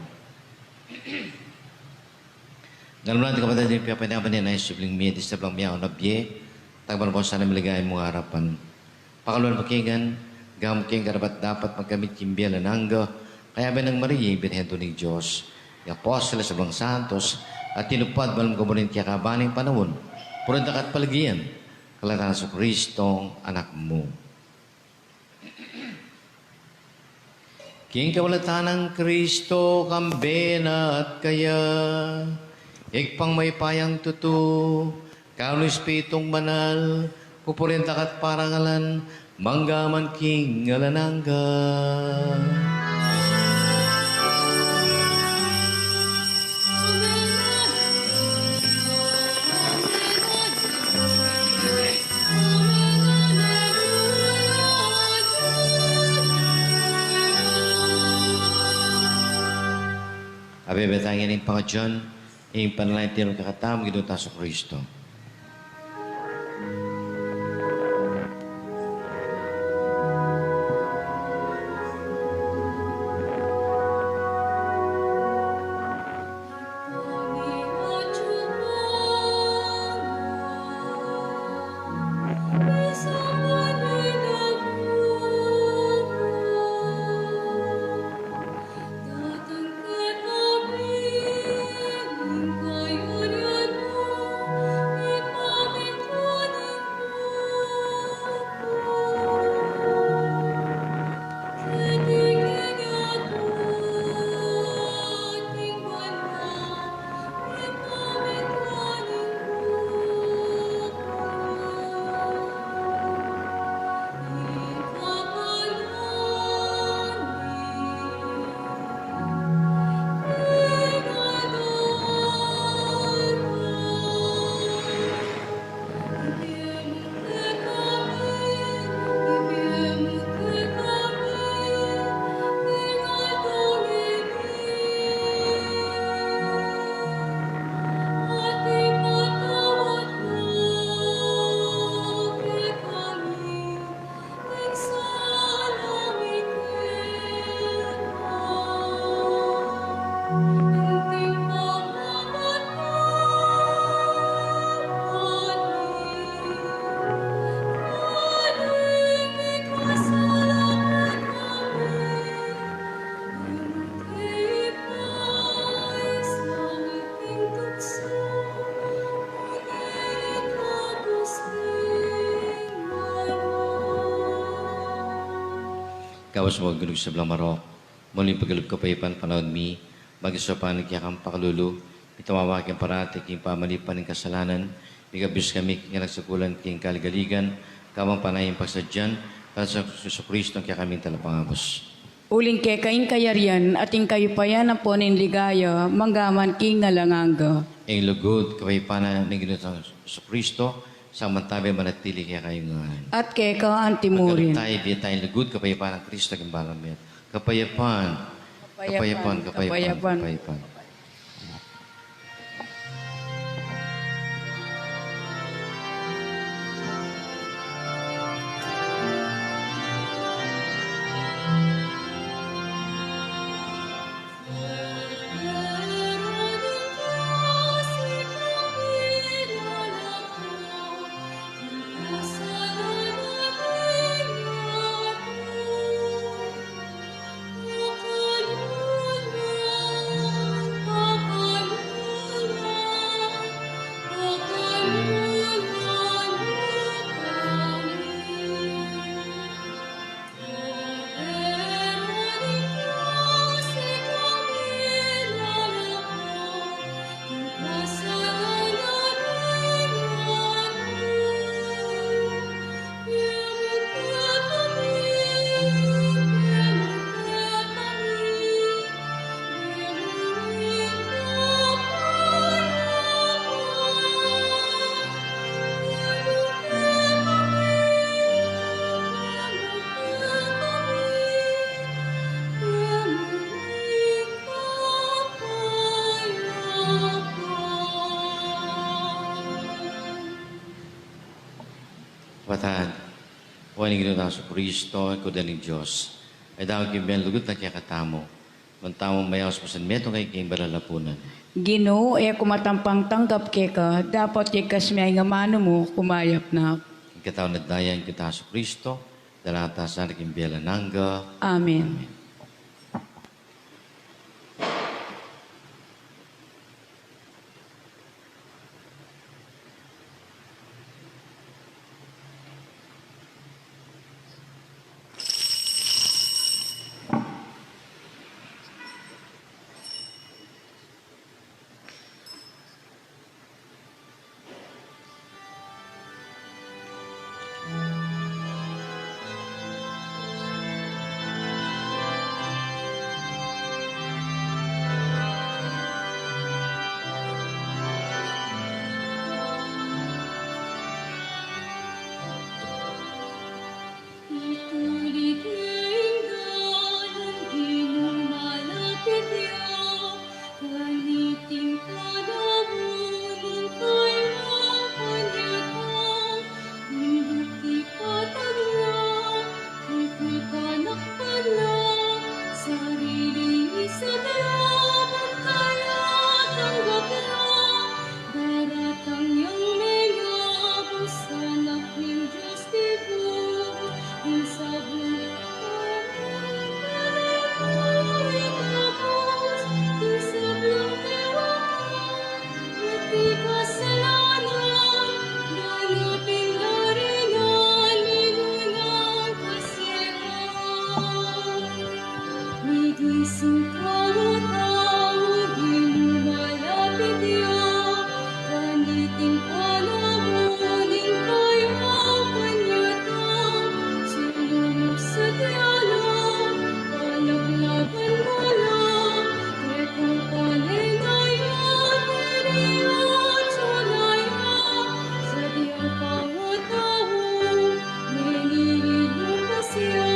Gani, ing kapatad, ing piapainawa ne ing subling mie, ing sablang miyaun a bie, takpan mu sana king maligaya mung arapan. Pakaluan mu kami ngan, gawan mu kaming karapat-dapat magkamit king bie alang angga, kayabe nang Maria, Birhen ning Dios, ing apostoles, sablang santos, a tinupad banal mung kaburi king kekaban ning panaun, purian da ka at palagian, kaulatan nang Jesucristo, Anak mu. King kaulatan nang Kristo, kambe na at kaya, Ibpang mayupayang tutu, kalupa ning Espiritung Banal, pupurian da ka at parangalan, mangga man king alang angga. Abe, beta ngeni ing pangadyan, ing panalangin tinupad kekatamu ning Ginu tang Jesucristo. Kawas mo, Ginu, king sablang marok, muli pagkalub kapayapan panaun mi, magisaupan king kekang pakalulu, mitamawak king parati king pamalipan ning kasalanan, mikabus kami king alang sakulan king kaligaligan, kabang panayam ing pagsadyan, karing Jesucristo a kekaming Talapangabus. Uling keka ing kayarian, at ing kayupayan, ampon ing ligaya, mangga man king alang angga. Ing lugud kapayapan ning Ginu tang Jesucristo, sablang manatili kekayu ngan. At keka antimurin. Pagkalub tayu, ibie tayu ing lugud kapayapan nang Kristo king balang mie. Kapayapan. Kapayapan, kapayapan, kapayapan. Kapatad, o ning Ginu tang Jesucristo, Kordero ning Dios, a dapat king lugud na kekatamu, ban tamu mayaus masanmetung king balalapunan. Ginu, e ku matampang tanggap keka, dapot igkas me ing amanu mu, kumayap na. Ing katawan at daya ning Ginu tang Jesucristo, dala na ta sana king bie alang angga. Amen. Itulig ing dalan di mu malapit ya, kaniting panaun ning kayang panyatang, ing bukti patag na, ing panak pala, sarili isab ya, ban kaya tanggap na, daratang yang mengabusan, Anak ning Dios. Migay singkawa tau, di mu malapit ya, kaniting panaun ning kayang panyatang, sinumusa tala, palaglagan mu la, kekang palenaya, keni at tunaya, sadya pangwa tau, menilu pa siya,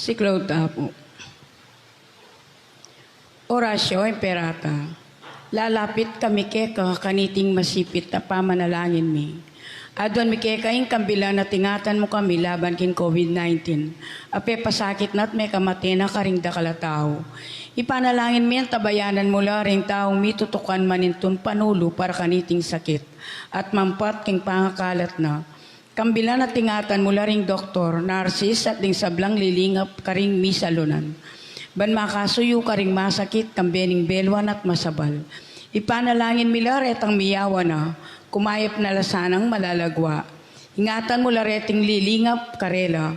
Siklaud ta pu. Oratio Imperata. Lalapit kami keka kaniting masipit a pamanalangin mi. Aduan mi keka ing kambilan at ingatan mu kami laban king COVID nineteen a pepasakit na at mekamate na karing dakal a tau. Ipanalangin mi antabayanan mu la ring taung mitutukan manintun panulu para kaniting sakit at mampat king pangakalat na. Kambilan at ingatan mu la ring doktor, narsis, at ding sablang lilingap karing misalunan, ban makasuyu karing masakit, kambe ning beluan at masabal. Ipanalangin mi la retang miyawa na, kumayap na la sanang malagwa. Ingatan mu la reting lilingap karela,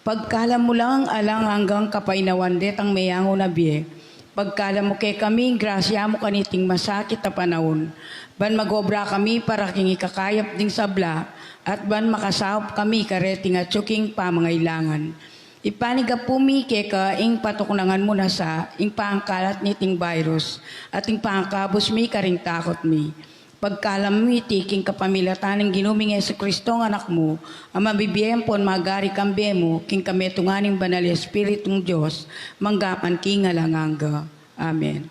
Pagkalam mu lang alang anggang kapaynawan detang meyangu na bie. Pagkalam mu kekami ing grasya mu kaniting masakit a panaun, ban mag-obra kami para king ikakayap ding sabla, at ban makasaup kami kareting atyu king pamangailangan. Ipanyawad mi keka ing patuknangan mu na sa ing pangkalat niting virus, at ing pangkabus mi karing takut mi. Pagkalam mi iti king kapamilatan ning Ginu ming Jesucristo a Anak mu, a mabibie ampon magari kambe mu, king kametungan ning Banal a Espiritung Dios, mangga man king alang angga. Amen.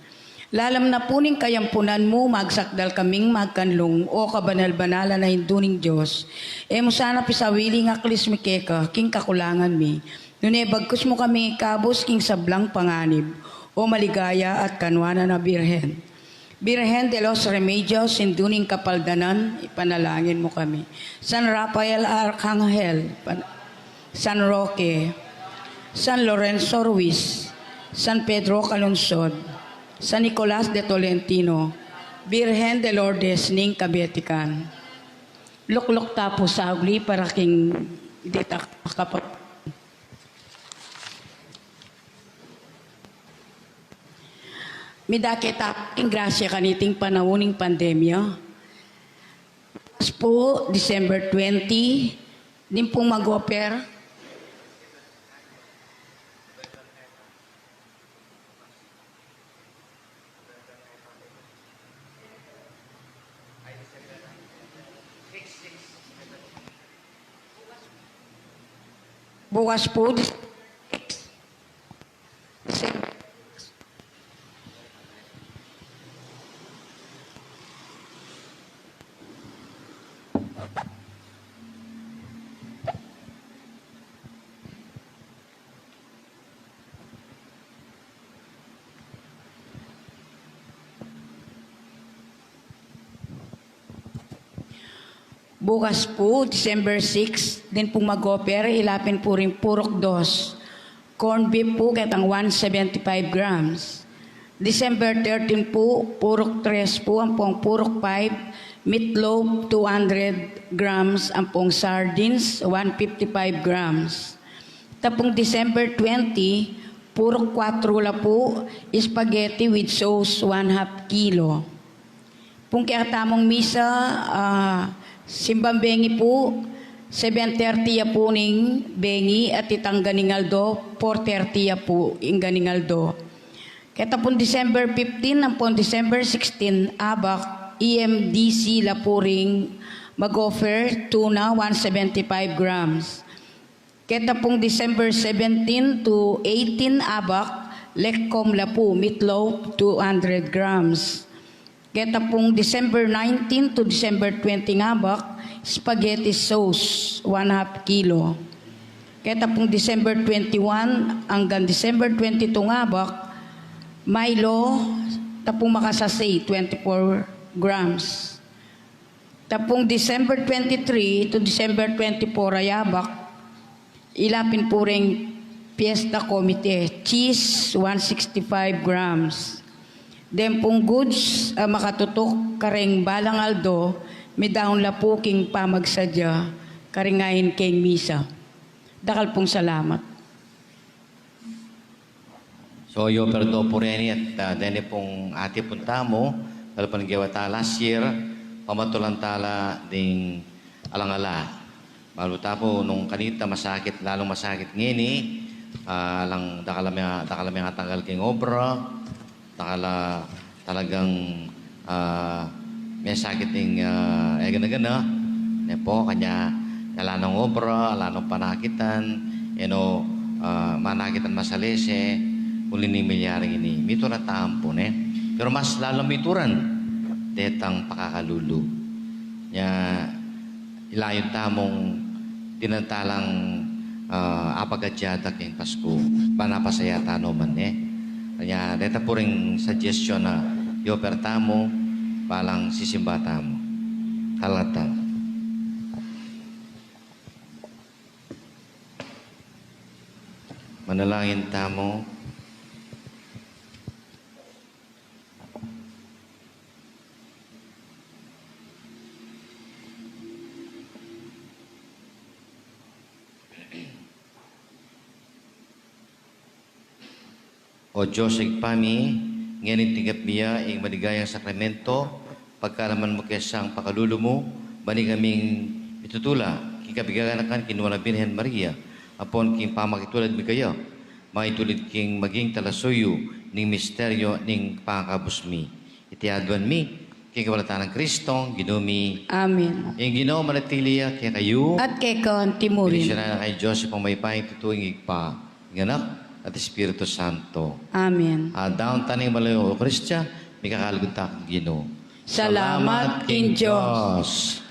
Lalam na pu ning kayampunan mu, magsakdal kaming magkanlung, o kabanal-banalan a Indu ning Dios. E mu sana pisawili ing aklis mi keka king kakulangan mi, nune bagkus mu kaming ikabus king sablang panganib, o maligaya at kanwanan a Birhen. Birhen de los Remedios, Indu ning Kapaldanan, ipanalangin mu kami. San Rafael Arkanghel, pan-, San Roque, San Lorenzo Ruiz, San Pedro Calungsod, San Nicolas de Tolentino, Birhen de Lourdes ning Kabetikan. Lukluk ta pu sa uli para king ditak kapag- Midake ta pu king grasya kaniting panaun ning pandemya. Bukas pu, December twenty, ning pung mag-offer. Bukas pu, December six. Bukas pu, December six, ding pung mag-offer, ila pin pu ring purok dos. Corned beef pu, ketang one seventy-five grams. December thirteen pu, purok tres pu, ampong purok five, meatloaf, two hundred grams, ampong sardines, one fifty-five grams. Tapung December twenty, purok kuatro la pu, spaghetti with sauce, one half kilo. Pung kekatamung misa, ah, simbang bengi pu, seven thirty ya pu ning bengi, at itang ganing aldo, four thirty ya pu ing ganing aldo. Keta pung December fifteen ampong December sixteen, abak, E M D C la pu ring mag-offer, tuna, one seventy-five grams. Keta pung December seventeen to eighteen, abak, lekkom la pu, meatloaf, two hundred grams. Keta pung December nineteen to December twenty, abak, spaghetti sauce, one half kilo. Keta pung December twenty-one anggang December twenty-two, abak, Milo, tapung makasase, twenty-four grams. Tapung December twenty-three to December twenty-four a abak, ila pin pu ring Fiesta Comite, cheese, one sixty-five grams. Deng pung goods a makatutuk kareng balang aldo, midaun la pu king pamagsadya karing ain king misa. Dakal pung salamat. So, yu perdo pu reni at, ah, deni pung atipun tamu, kalupa ning gewa ta last year, pamatulan ta la ding alang-ala. Balu ta pu nung kanita masakit, lalung masakit ngeni, ah, alang dakal a meng, dakal a mengatanggal king obra, dakal a talagang, ah, mesakit ing, ah, egana-gana, ne pu, kanya, ala nong obra, ala nong panakitan, e no, ah, manakitan masalese, uli ning milyari ngeni. Mituran ta pu, ne? Pero mas lalu mituran detang pakakalulu. Nya, ilayun tamung dinan ta lang, ah, apagadya da king Pasku, ban apasaya ta no man, e. Kanya, deta pu ring suggestion a i-offer tamu, balang sisimba tamu. Alata. Manalangin tamu. O Dios, Ibpa mi, ngeni tinggap mi ya ing maligayang sakramento, pagkalaman mu ke sang pakalulu mu, ban ikaming mitutula king kabiganakan king Nuan a Birhen Maria, ampon king pamakitulad mi kaya, maitulid king maging talasuyu ning misteryo ning pangakabus mi. Iti aduan mi king kapaldanan nang Kristong Ginu mi. Amen. Ing Ginu manatili ya kekayu. At keka mu rin. Bendisyunan na kayu ning Dios Ibpang mayupaya, ing tutu, ing Ibpa, ing Anak, at Espiritu Santo. Amen. Adwan tana ing banal a Eukaristia, mikakalugud ta king Ginu. Salamat king Dios.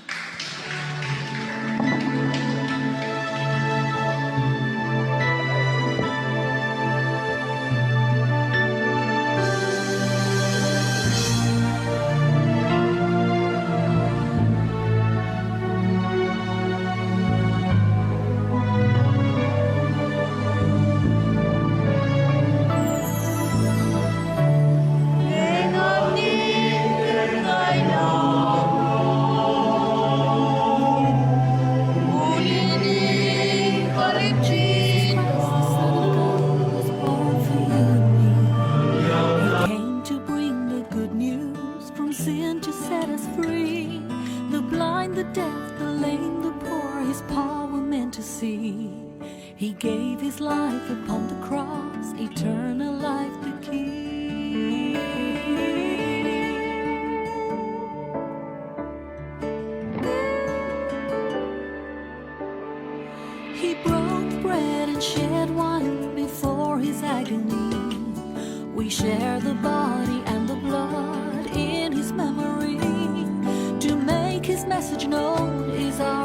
He came to bring the good news, from sin to set us free. The blind, the deaf, the lame, the poor, his power men to see. He gave his life upon the cross, eternal life the key. He broke bread and shed wine before his agony. We share the body and the blood in his memory. To make his message known is our